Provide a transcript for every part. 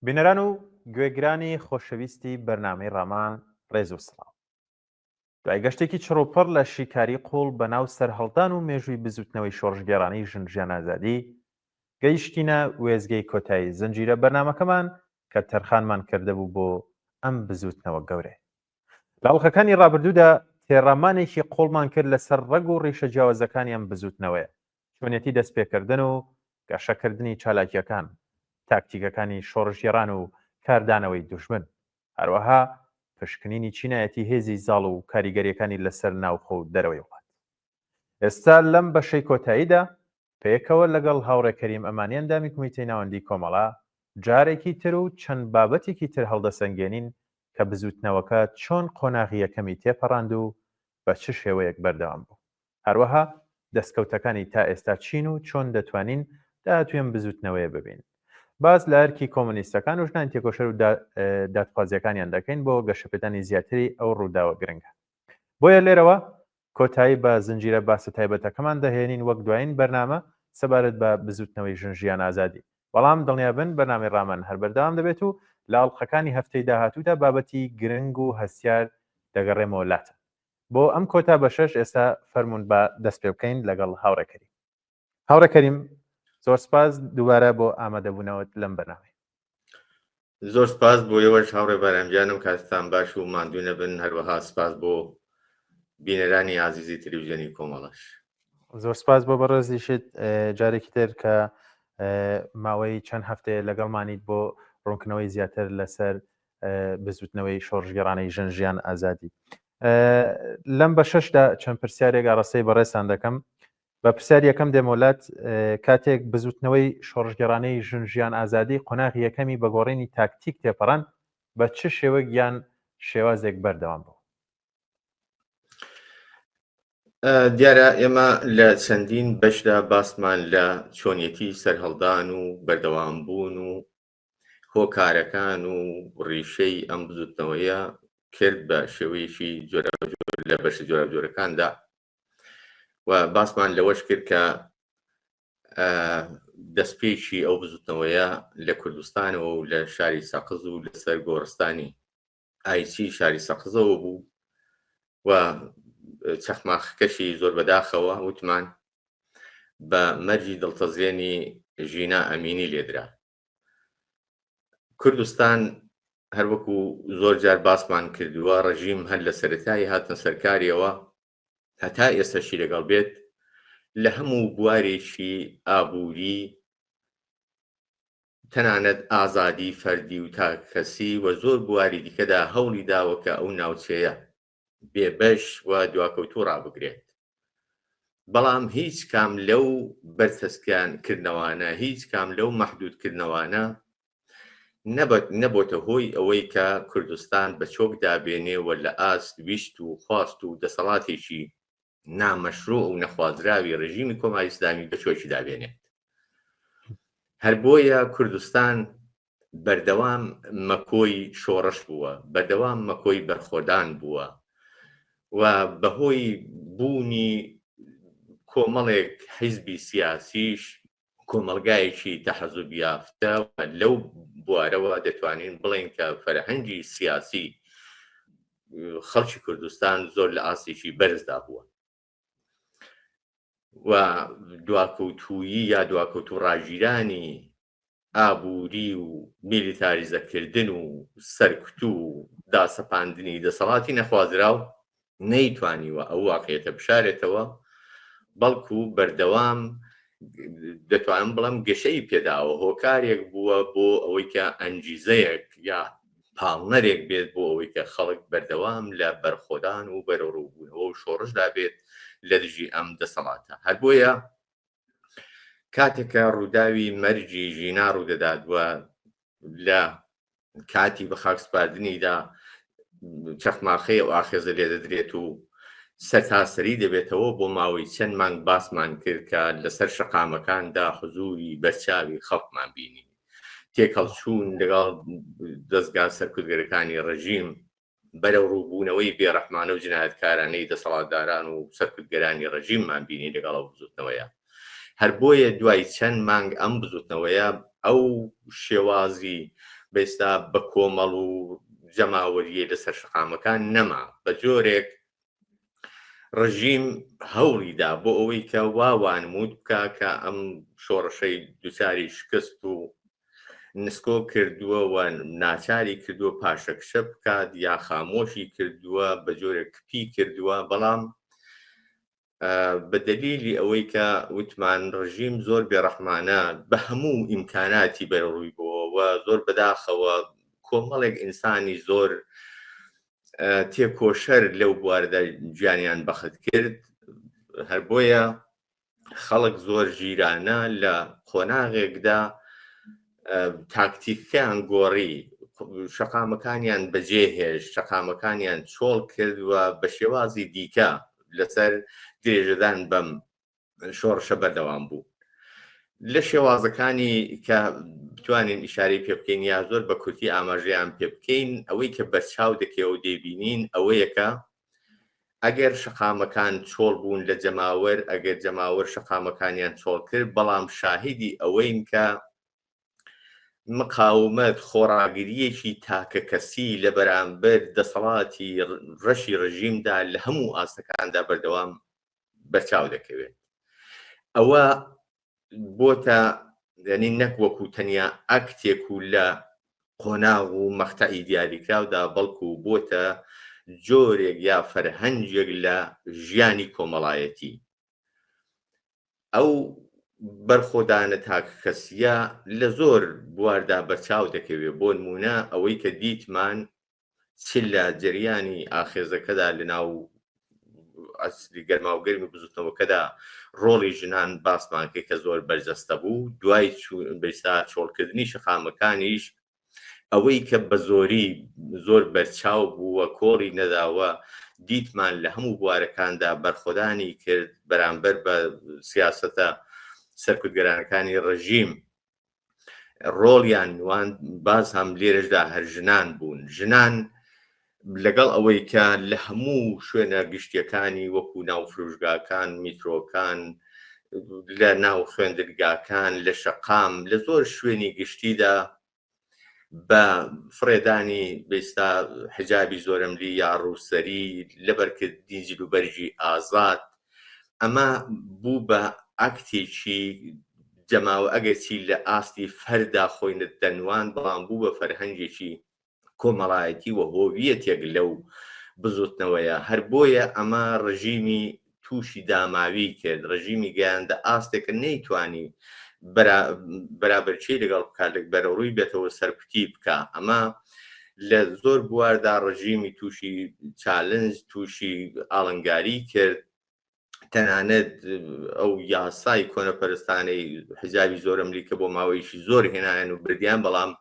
بینەران و گوێگرانی خۆشەویستی بەرنامەی ڕامان ڕێز و سڵاو. دوای گەشتێکی چڕوپڕ لە شیکاری قووڵ بە ناو سەرهەڵدان و مێژووی بزووتنەوەی شۆڕشگێڕانەی ژن ژیان ئازادی، گەیشتینە وێستگەی کۆتایی زنجیرە بەرنامەکەمان کە تەرخانمان کردبوو بۆ ئەم بزووتنەوە گەورەیە. لە ئەڵقەکانی ڕابردوودا تێڕامانێکی قووڵمان کرد لەسەر ڕەگ و ڕیشە جیاوازەکانی ئەم بزووتنەوەیە، چۆنیەتی دەستپێکردن و گەشەکردنی چالاکییەکان، تاکتیکەکانی شۆڕشگێڕان و کاردانەوەی دوژمن، هەروەها پشکنینی چینایەتی هێزی زاڵ و کاریگەرییەکانی لەسەر ناوخۆ و دەرەوەی وڵات. ئێستا لەم بەشەی کۆتاییدا پێکەوە لەگەڵ هاوڕێ کەریم ئەمانی ئەندامی کومیتەی ناوەندی کۆمەڵە جارێکی تر و چەند بابەتێکی تر هەڵدەسەنگێنین کە بزووتنەوەکە چۆن قۆناغی یەکەمی تێپەڕاند و بە چ شێوەیەک بەردەوام بوو. هەروەها دەستکەوتەکانی تا ئێستا چین و چۆن دەتوانین داهاتووی ئەم بزووتنەوەیە ببینین. باس لە ئەرکی کۆمۆنیستەکان و ژنانی تێکۆشەر و دادخوازییەکانیان دەکەین بۆ گەشەپێدانی زیاتری ئەو ڕووداوە گرنگە. بۆیە لێرەوە کۆتایی بە زنجیرە باسە تایبەتەکەمان دەهێنین وەک دوایین بەرنامە سەبارەت بە بزووتنەوەی ژن ژیان ئازادی. بەڵام دڵنیابن بەرنامەی ڕامان هەر بەردەوام دەبێت و لە ئەڵقەکانی هەفتەی داهاتوودا بابەتی گرنگ و هەستیار دەگەڕێمەوە لاتان. بۆ ئەم کۆتا بەشەش ئێستا فەرموون با دەست پێ بکەین لەگەڵ هاوڕێ کەریم. هاوڕێ کەریم زۆر سپاس دووبارە بۆ ئامادەبوونەوەت لەم بەرنامەیە. زۆر سپاس بۆ ئێوەش هاوڕێ بارام گیانم کاتتان باش و ماندوو نەبن هەروەها سپاس بۆ بینەرانی ئازیزی تەلەڤیزیۆنی کۆمەڵەش. زۆر سپاس بۆ بەڕێزیشت جارێکی تر کە ماوەی چەند هەفتەیە لەگەڵمانیت بۆ ڕوونکردنەوەی زیاتر لەسەر بزوتنەوەی شۆڕشگێڕانەی ژن ژیان ئازادی. لەم بەشەشدا چەند پرسیارێک ئاڕاستەی بەڕێزتان دەکەم. بە پرسیار یەکەم دێمۆلات کاتێک بزوتنەوەی شۆڕشگێڕانەی ژن ژیان ئازادی قۆناغی یەکەمی بە گۆڕینی تاکتیک تێپەڕان بە چ شێوەک یان شێوازێک بەردەوام بوو؟ دیارە ئێمە لە چەندین بەشدا باسمان لە چۆنیەتی سەرهەڵدان و بەردەوام بوون و هۆکارەکان و ڕیشەی ئەم بزوتنەوەیە کرد بە شێوەیەکی جۆراوجۆر لە بەشە جۆراوجۆرەکاندا و باسمان لەوەش کرد کە دەستپێکی ئەو بزوتنەوەیە لە کوردستانەوە و لە شاری سەقز و لەسەر گۆڕستانی ئایچی شاری سەقزەوە بوو و چەخماخەکەشی زۆر بەداخەوە وتمان بە مەرجی دڵتەزێنی ژینا ئەمینی لێدرا. کوردستان هەروەکو زۆر جار باسمان کردووە ڕژیم هەر لە سەرەتای هاتنە سەرکاریەوە هەتا ئێستەشی لەگەڵ بێت لە هەموو بوارێکی ئابووری تەنانەت ئازادی فەردی و تاکەکەسی و زۆر بواری دیکەدا هەوڵی داوە کە ئەو ناوچەیە بێبەش و دواکەوتوو ڕابگرێت. بەڵام هیچ کام لەو بەرتەسکیان کردنەوانە، هیچ کام لەو مەحدود کردنەوانە نەبۆتە هۆی ئەوەی کە کوردستان بە چۆک دابێنێ و لە ئاست ویست و خواست و دەسەڵاتێکی نامەشروع و نەخوازراوی ڕژیمی کۆماری ئیسلامی بە چۆکی دابێنێت. هەر بۆیە کوردستان بەردەوام مەکۆی شۆڕش بووە، بەردەوام مەکۆی بەرخۆدان بووە و بەهۆی بوونی کۆمەڵێک حیزبی سیاسیش کۆمەڵگایەکی تەحەزوب یافتە و لەو بوارەوە دەتوانین بڵێین کە فەرهەنگی سیاسی خەڵکی کوردستان زۆر لە ئاستێکی بەرزدا بووە و دواکەوتوویی یا دواکەوتوو ڕاگیرانی ئابووری و میلیتاریزەکردن و سەرکوت و داسەپاندنی دەسەڵاتی نەخوازراو نەیتوانیوە ئەو واقعیەتە بشارێتەوە، بەڵکو بەردەوام دەتوانم بڵێم گەشەی پێداوە، هۆکارێک بووە بۆ ئەوەی کە ئەنگیزەیەک یا پاڵنەرێک بێت بۆ ئەوەی کە خەڵک بەردەوام لە بەرخۆدان و بەرەوڕووبوونەوە و شۆڕشدا بێت لە دژی ئەم دەسەڵاتە. هەر بۆیە کاتێک کە ڕووداوی مەرگی ژینا ڕوودەدات و لە کاتی بە خاک سپاردنیدا چەخماخەی ئەو ئاخێزە لێدەدرێت و سەرتاسەری دەبێتەوە بۆ ماوەی چەند مانگ باسمان کرد کە لەسەر شەقامەکاندا حزوری بەرچاوی خەڵکمان بینی تێکەڵچوون لەگەڵ دەستگا سەرکوتگەرەکانی ڕژیم بەرەوڕووبوونەوەی بێڕەحمانە و جنایەتکارانەی دەسەڵاتداران و سەرکوتگەرانی ڕژیممان بینی لەگەڵ ئەو بزوتنەوەیە. هەر بۆیە دوای چەند مانگ ئەم بزوتنەوەیە ئەو شێوازی بەستا بە کۆمەڵ و جەماوەریە لەسەر شەقامەکان نەما بە جۆرێک ڕژیم هەوڵیدا بۆ ئەوەی کە وا وانموود بکا کە ئەم شۆڕشەی دوچاری شکست و نسکۆ کردووە و ناچاری کردووە پاشەکشە بکات یا خامۆشی کردووە بە جۆرێک کپی کردووە بەڵام بە دەلیلی ئەوەی کە وتمان ڕژیم زۆر بێڕەحمانە بە هەموو ئیمکاناتی بەرەڕووی بۆەوە زۆر بەداخەوە کۆمەڵێک ئینسانی زۆر تێکۆشەر لەو بواردا گیانیان بەخت کرد هەر بۆیە خەڵک زۆر ژیرانە لە قۆناغێکدا تاکتیکەکەیان گۆڕی شەقامەکانیان بەجێ هێشت شەقامەکانیان چۆڵ کرد و بە شێوازی دیکە لەسەر درێژەدان بەم شۆڕشە بەردەوام بوو لە شێوازەکانی کە بتوانین ئیشارەی پێ بکەین یا زۆر بە کورتی ئاماژەیان پێ بکەین ئەوەی کە بەرچاو دەکەوە و دەیبینین ئەوەیەکە ئەگەر شەقامەکان چۆڵ بوون لە جەماوەر ئەگەر جەماوەر شەقامەکانیان چۆڵ کرد بەڵام شاهیدی ئەوەین کە مقاومەت خۆڕاگرییەکی تاکەکەسی لە بەرامبەر دەسەڵاتی ڕەشی ڕژیمدا لە هەموو ئاستەکاندا بەردەوام بەرچاو دەکەوێت ئەوە بۆتە یعنی نەک وەکو تەنیا ئەکتێک و لە قۆناغ و مەختەعی دیاریکراودا بەڵکو بۆتە جۆرێک یا فەرهەنگێک لە ژیانی کۆمەڵایەتی ئەو بەرخۆدانە تاکەکەسیە لە زۆر بواردا بەرچاو دەکەوێت بۆ نمونە ئەوەی کە دیتمان چ لە جەریانی ئاخێزەکەدا لە ناو ئەسلی گەرماوگەرمی بزوتنەوەکەدا ڕۆڵی ژنان باسمان کرد کە زۆر بەرجەستە بوو دوای بەسا چۆڵکردنی شەقامەکانیش ئەوەی کە بە زۆری زۆر بەرچاو بووە کۆڵی نەداوە دیتمان لە هەموو بوارەکاندا بەرخۆدانی کرد بەرامبەر بە سیاسەتە سەرکوتگەرانەکانی ڕژیم ڕۆڵیان نواند باز هەم لێرەشدا هەر ژنان بوون ژنان لەگەڵ ئەوەی کە لە هەموو شوێنە گشتیەکانی وەکو ناو فرۆشگاکان میترۆکان لە ناو خوێندنگاکان لە شەقام لە زۆر شوێنی گشتیدا بە فڕێدانی بێستا حجابی زۆرەملی یا ڕووسەری لەبەرکردنی جلوبەرگی ئازاد ئەمە بوو بە ئاکتێکی جەماوە ئەگەرچی لە ئاستی فەردا خۆی دەنوان بەڵام بوو بە فەرهەنگێکی کۆمەڵایەتی و هۆویەتێک لەو بزوتنەوەیە هەر بۆیە ئەمە ڕژیمی تووشی داماوی کرد ڕژیمی گەیاندە ئاستێکە نەیتوانی بەرابەرچی لەگەڵ بکات لە بەرەوڕووی بێتەوە سەرکوتی بکە ئەمە لە زۆر بواردا ڕژیمی تووشی چالنج تووشی ئاڵنگاری کرد تەنانەت ئەو یاسای کۆنەپەرستانەی حجابی زۆرەملی کە بۆ ماوەیەکی زۆر هێنایان و بردیان بەڵام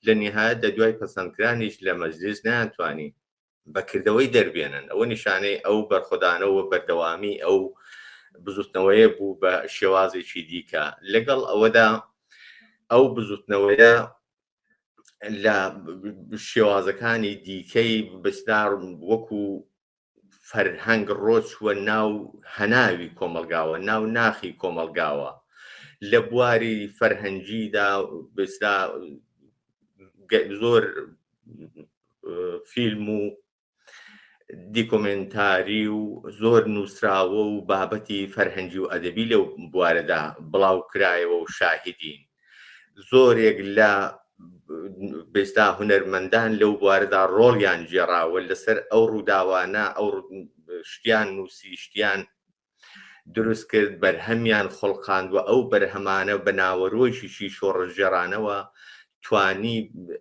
لە نیهایەت لە دوای پەسەندکرانیش لە مەجلیس نەیانتوانی بەکردەوەی دەربێنن ئەوە نیشانەی ئەو بەرخۆدانەوە بەردەوامی ئەو بزوتنەوەیە بوو بە شێوازێکی دیکە لەگەڵ ئەوەدا ئەو بزوتنەوەیە لە شێوازەکانی دیکەی بەشدار وەکو فەرهەنگ ڕۆچووە ناو هەناوی کۆمەڵگاوە، ناو ناخی کۆمەڵگاوە. لە بواری فەرهەنگیدا بەسرا زۆر فیلم و دیکۆمێنتاری و زۆر نووسراوە و بابەتی فەرهەنگی و ئەدەبی لەو بوارەدا بڵاو کرایەوە و شاهیدین. زۆرێک لە بێستا هونەرمەندان لەو بوارەدا ڕۆڵیان گێڕاوە لەسەر ئەو ڕووداوانە ئەو شتیان نووسی شتیان دروست کرد بەرهەمیان خۆڵقاند و ئەو بەرهەمانە بە ناوەرۆکیشی شۆڕشگێڕانەوە توانی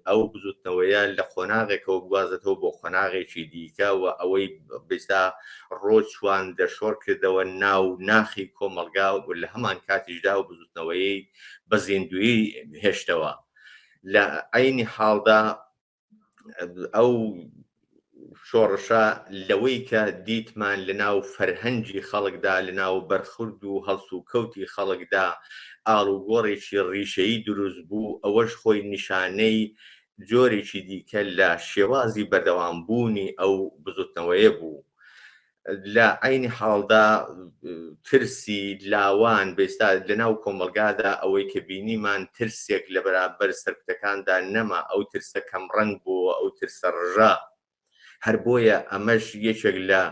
ئەو بزوتنەوەیە لە قۆناغێکەوە بگوازێتەوە بۆ قۆناغێکی دیکە و ئەوەی بێستا ڕۆچوان دەشۆڕ کردەوە ناو ناخی کۆمەڵگا و لە هەمان کاتیشدا و بزوتنەوەی بە زیندویی هێشتەوە لە عینی حاڵدا ئەو شۆڕشە لەوەی کە دیتمان لە ناو فەرهەنگی خەڵکدا لە ناو بەرخورد و هەڵس و کەوتی خەڵکدا ئاڵوگۆڕێکی ڕیشەیی دروست بوو ئەوەش خۆی نیشانەی جۆرێکی دیکە لە شێوازی بەردەوام بوونی ئەو بزوتنەوەیە بوو. لە عەینی حاڵدا ترسی لاوان بێستا لە ناو کۆمەڵگادا ئەوەی کە بینیمان ترسێک لە بەرابەر سەرکوتەکاندا نەما، ئەو ترسە کەمڕەنگ بۆوە، ئەو ترسە ڕژا. هەر بۆیە ئەمەش یەکێک لە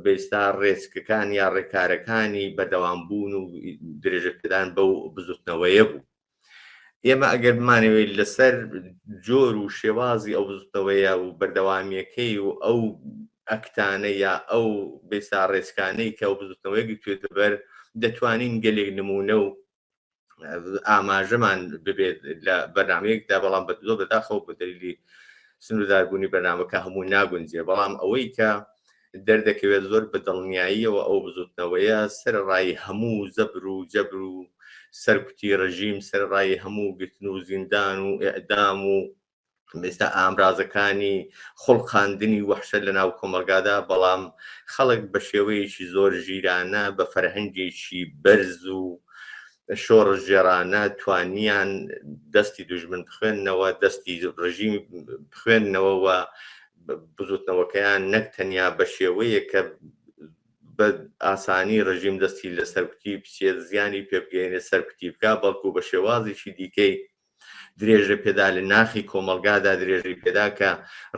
بێستا ڕێچکەکان یا ڕێکارەکانی بەردەوامبوون و درێژەپێدان بەو بزوتنەوەیە بوو. ئێمە ئەگەر بمانەوێت لەسەر جۆر و شێوازی ئەو بزوتنەوەیە و بەردەوامیەکەی و ئەو ئەکتانە یا ئەو بێستا ڕێچکانەی کە ئەو بزوتنەوەی گرتوێتە بەر دەتوانین گەلێک نمونە و ئاماژەمان ببێت لە بەرنمەیەکدا، بەڵام بە زۆر بەداخەوە بە دەلیلی سنوورداربوونی بەرنامەکە هەموو ناگونجێ. بەڵام ئەوەی کە دەردەکەوێت زۆر بە دڵنیاییەوە ئەو بزوتنەوەیە سەرەڕای هەموو زەبر و جەبر و سەرکوتی ڕژیم، سەرەڕای هەموو گرتن و زیندان و ئیعدام و ئێستا ئامرازەکانی خوڵقاندنی وەحشەت لە ناو کۆمەڵگادا، بەڵام خەڵک بە شێوەیەکی زۆر ژیرانە بە فەرهەنگێکی بەرز و شۆڕشگێڕانە توانیان دەستی دوژمن بخوێننەوە، دەستی ڕژیم بخوێننەوە و بزوتنەوەکەیان نەک تەنیا بە شێوەیەک کە بە ئاسانی ڕژیم دەستی لە سەرکوتی بچێت زیانی پێ بگەیەنێت سەرکوتی بکا، بەڵکو بە شێوازێکی دیکەی درێژە پێدا لە ناخی کۆمەڵگادا درێژەی پێدا کە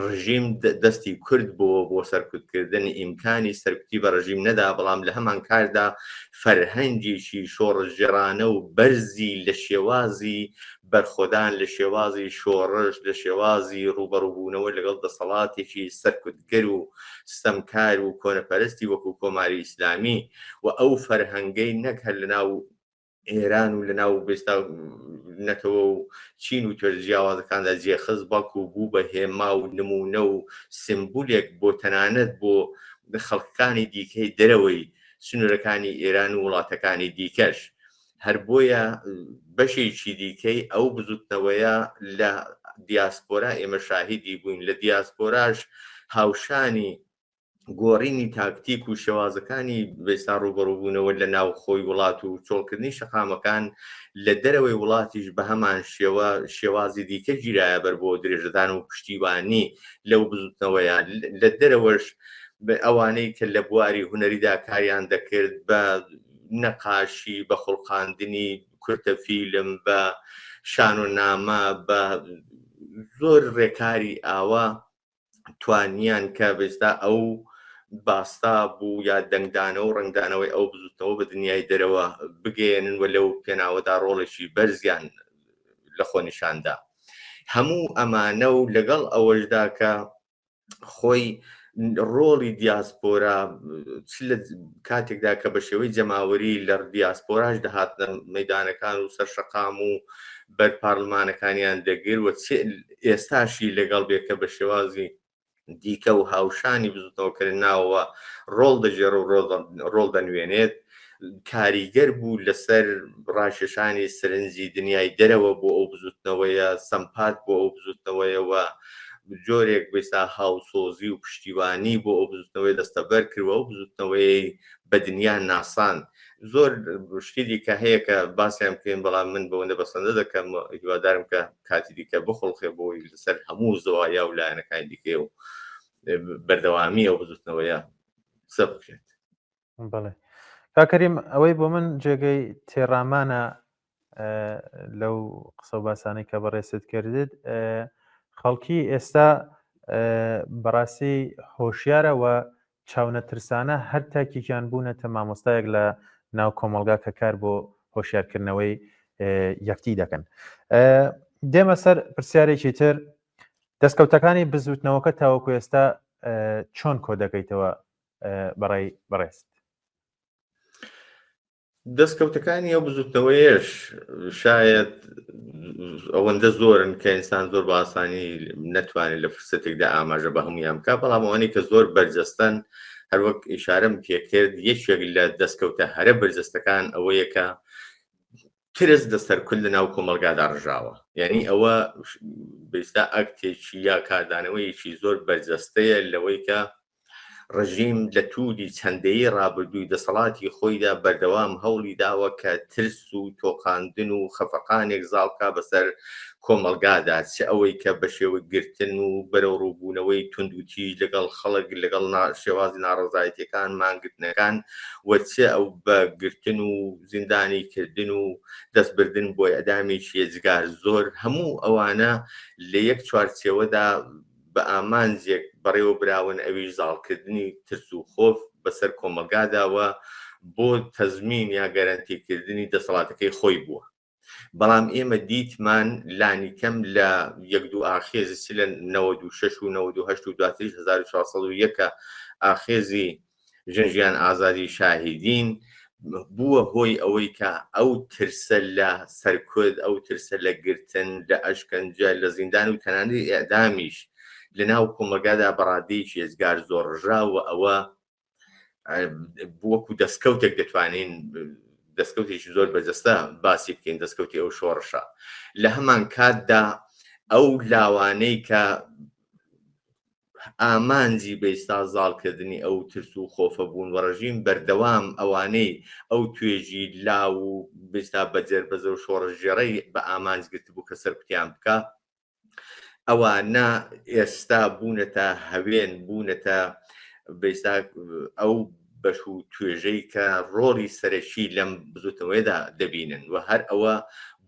ڕژیم دەستی کورد بۆ بۆ سەرکوتکردن ئیمکانی سەرکوتی بە ڕژیم نەدا، بەڵام لە هەمان کاردا فەرهەنگێکی شۆڕشگێڕانە و بەرزی لە شێوازی بەرخۆدان، لە شێوازی شۆڕش، لە شێوازی ڕووبەڕووبوونەوە لەگەڵ دەسەڵاتێکی سەرکوتگەر و ستەمکار و کۆنەپەرستی وەکوو کۆماری ئیسلامی و ئەو فەرهەنگەی نەک هەر لەناو ئێران و لەناو بێستا نەتەوە و چین و توێژ جیاوازەکاندا جێخست، بەڵکو بوو بە هێما و نموونە و سیمبولێک بۆ تەنانەت بۆ خەڵکانی دیکەی دەرەوەی سنوورەکانی ئێران و وڵاتەکانی دیکەش. هەر بۆیە بەشێکی دیکەی ئەو بزوتنەوەیە لە دیاسپۆرا ئێمە شاهیدی بووین، لە دیاسپۆراش هاوشانی گۆڕینی تاکتیک و شێوازەکانی بێستا ڕووبەڕووبوونەوە لە ناوخۆی وڵات و چۆڵکردنی شەقامەکان لە دەرەوەی وڵاتیش بە هەمان شێوە شێوازی دیکە گیرایە بەر بۆ درێژەدان و پشتیوانی لەو بزوتنەوەیە. لە دەرەوەش ئەوانەی کە لە بواری هونەریدا کاریان دەکرد بە نەقاشی، بە خوڵقاندنی کورتە فیلم، بە شانۆنامە، بە زۆر ڕێکاری ئاوا توانیان کە بێستا ئەو باستا بوو یا دەنگدانەوە و ڕەنگدانەوەی ئەو بزوتنەوە بە دنیای دەرەوە بگەیەنن و لەو پێناوەدا ڕۆڵێکی بەرزیان لە خۆ نیشاندا. هەموو ئەمانە و لەگەڵ ئەوەشدا کە خۆی ڕۆڵی دیاسپۆرا چ لە کاتێکدا کە بە شێوەی جەماوەری لە دیاسپۆراش دەهاتنە مەدانەکان و سەر شەقام و بەر پارلمانەکانیان دەگر و چ ئێستاشی لەگەڵ بێ کە بە شێوازی دیکە و هاوشانی بزوتنەوەکە لە ناوەوە ڕۆڵ دەگێڕ و ڕۆڵ دەنوێنێت، کاریگەر بوو لەسەر ڕاکێشانی سەرنجی دنیای دەرەوە بۆ ئەو بزوتنەوەیە، سەمپات بۆ ئەو بزوتنەوەیە و جۆرێک بێستا هاوسۆزی و پشتیوانی بۆ ئەو بزوتنەوەی دەستەبەر کرد و ئەو بزوتنەوەیەی بە دنیا ناساند. زۆر شتی دیکە هەیە کە باسیان بکەین، بەڵام من بەوەندە بەسەندە دەکەم، هیوادارم کە کاتی دیکە بخوڵقێ بۆی لەسەر هەموو زەوایا و لایەنەکانی دیکە و بەردەوامی ئەو بزوتنەوەیە قسە بکرێت. بەڵێ کاک کەریم، ئەوەی بۆ من جێگەی تێڕامانە لەو قسە و باسانەی کە بەڕێزت کردت، خەڵکی ئێستا بەڕاستی هۆشیارە و چاونەترسانە هەر تاکێکیان بوونەتە مامۆستایەک لە ناو کۆمەڵگا کە کار بۆ هۆشیارکردنەوەی یەکتی دەکەن. دێمە سەر پرسیارێکی تر، دەستکەوتەکانی بزوتنەوەکە تاوەکو ئێستا چۆن کۆ دەکەیتەوە بەڕای بەڕێزت؟ دەستکەوتەکانی ئەو بزوتنەوەیەش شاید ئەوەندە زۆرن کە ئینسان زۆر بە ئاسانی نەتوانێت لە فرسەتێکدا ئاماژە بە هەمویان بکە، بەڵام ئەوانەی کە زۆر بەرجەستەن هەروەک ئیشارەم پێکرد یەکێک لە دەستکەوتە هەرە بەرجەستەکان ئەوەیە کە ترس لە سەرکوت لە ناو کۆمەڵگادا ڕژاوە. یعنی ئەوە بێستا ئەکتێکی یا کاردانەوەیەکی زۆر بەرجەستەیە لەوەی کە ڕژیم لە توولی چەند دەیەی ڕابردووی دەسەڵاتی خۆیدا بەردەوام هەوڵی داوە کە ترس و تۆقاندن و خەفەقانێک زاڵ بکا بەسەر کۆمەڵگادا، چ ئەوەی کە بە شێوەی گرتن و بەرەوڕووبوونەوەی توندوتیژ لەگەڵ خەڵک، لەگەڵ شێوازی ناڕەزایەتییەکان، مانگرتنەکان و چ ئەو بە گرتن و زیندانی کردن و دەستبردن بۆ ئیعدامێکی یەجگار زۆر، هەموو ئەوانە لە یەک چوارچێوەدا بە ئامانجێک بەڕێوە براون ئەویش زاڵکردنی ترس و خۆف بەسەر کۆمەڵگادا و بۆ تەزمین یا گەرەنتیکردنی دەسەڵاتەکەی خۆی بووە. بەڵام ئێمە دیتمان لانیکەم لە یەک دوو ئاخێزی چ لە 96 و 98 و دواتریش 1401 کە ئاخێزی ژن ژیان ئازادی شاهیدین بووە هۆی ئەوەی کە ئەو ترسە لە سەرکوت، ئەو ترسە لە گرتن، لە ئەشکەنجە، لە زیندان و تەنانەت ئێعدامیش لە ناو کۆمەڵگادا بە ڕادەیەکی ئێجگار زۆر ڕژا و ئەوە وەکو دەستکەوتێک دەتوانین دەستکەوتێکی زۆر بەجەستە باسی بکەین دەستکەوتی ئەو شۆڕشە لە هەمان کاتدا ئەو لاوانەی کە ئامانجی بەیستا زاڵکردنی ئەو ترس و خۆفە بوون و ڕژیم بەردەوام ئەوانەی ئەو توێژی لاو و بەیستا بەجەربەزە و شۆڕشگێڕەی بە ئامانج گرتبوو کە سەرکوتیان بکا ئەوانە ئێستا بوونەتە هەوێن، بوونەتە بەیستا ئەو بەش و توێژەی کە ڕۆڵی سەرەکی لەم بزوتنەوەیەدا دەبینن و هەر ئەوە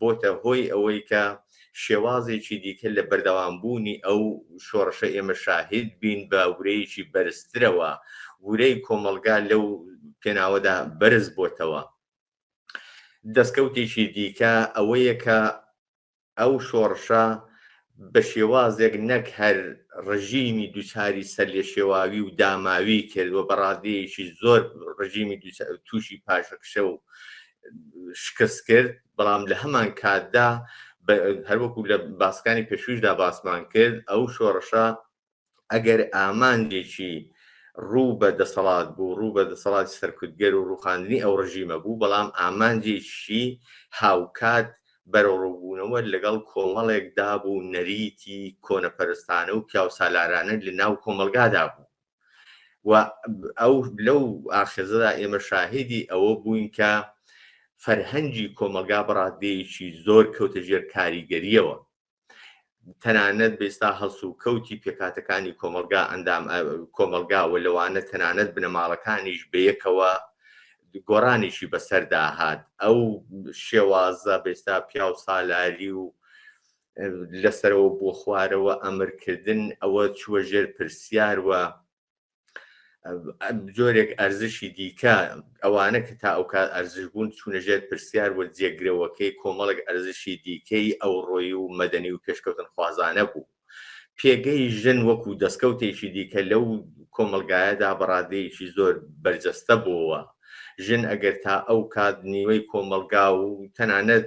بۆتە هۆی ئەوەی کە شێوازێکی دیکە لە بەردەوامبوونی ئەو شۆڕشە ئێمە شاهید بین بە ورەیەکی بەرزترەوە، ورەی کۆمەڵگا لەو پێناوەدا بەرز بۆتەوە. دەستکەوتێکی دیکە ئەوەیە کە ئەو شۆڕشە بە شێوازێک نەک هەر ڕژیمی دووچاری سەرلێشێواوی و داماوی کرد و بە ڕادەیەکی زۆر ڕژیمی تووشی پاشەکشە و شکست کرد، بەڵام لە هەمان کاتدا هەروەکو لە باسەکانی پێشوویشدا باسمان کرد ئەو شۆڕشە ئەگەر ئامانجێکی ڕوو بە دەسەڵات بوو، ڕوو بە دەسەڵاتی سەرکوتگەر و ڕووخاندنی ئەو ڕژیمە بوو، بەڵام ئامانجێکی هاوکات بەرەوڕووبوونەوە لەگەڵ کۆمەڵێک داب و نەریتی کۆنەپەرستانە و پیاوسالارانە لە ناو کۆمەڵگادا بوو و ئەو لەو ئاخێزەدا ئێمە شاهیدی ئەوە بووین کە فەرهەنگی کۆمەڵگا بە ڕادەیەکی زۆر کەوتە ژێر کاریگەرییەوە. تەنانەت بێستا هەڵسوکەوتی پێکهاتەکانی کۆمەڵگا ئەندام کۆمەڵگا و لەوانە تەنانەت بنەماڵەکانیش بەیەکەوە گۆڕانێکی بەسەردا هات ئەو شێوازە بێستا پیاو سالاری و لەسەرەوە بۆ خوارەوە ئەمرکردن ئەوە چووە ژێر پرسیار و جۆرێک ئەرزشی دیکە ئەوانە کە تا ئەوکات ئەرزش بوون چوونە ژێر پرسیار و جێگرەوەکەی کۆمەڵێک ئەرزشی دیکەی ئەوڕۆیی و مەدەنی و پێشکەوتنخوازانە بوو. پێگەی ژن وەکو دەستکەوتێکی دیکە لەو کۆمەڵگایەدا بە ڕادەیەکی زۆر بەرجەستە بۆوە. ژن ئەگەر تا ئەو کات نیوەی کۆمەڵگا و تەنانەت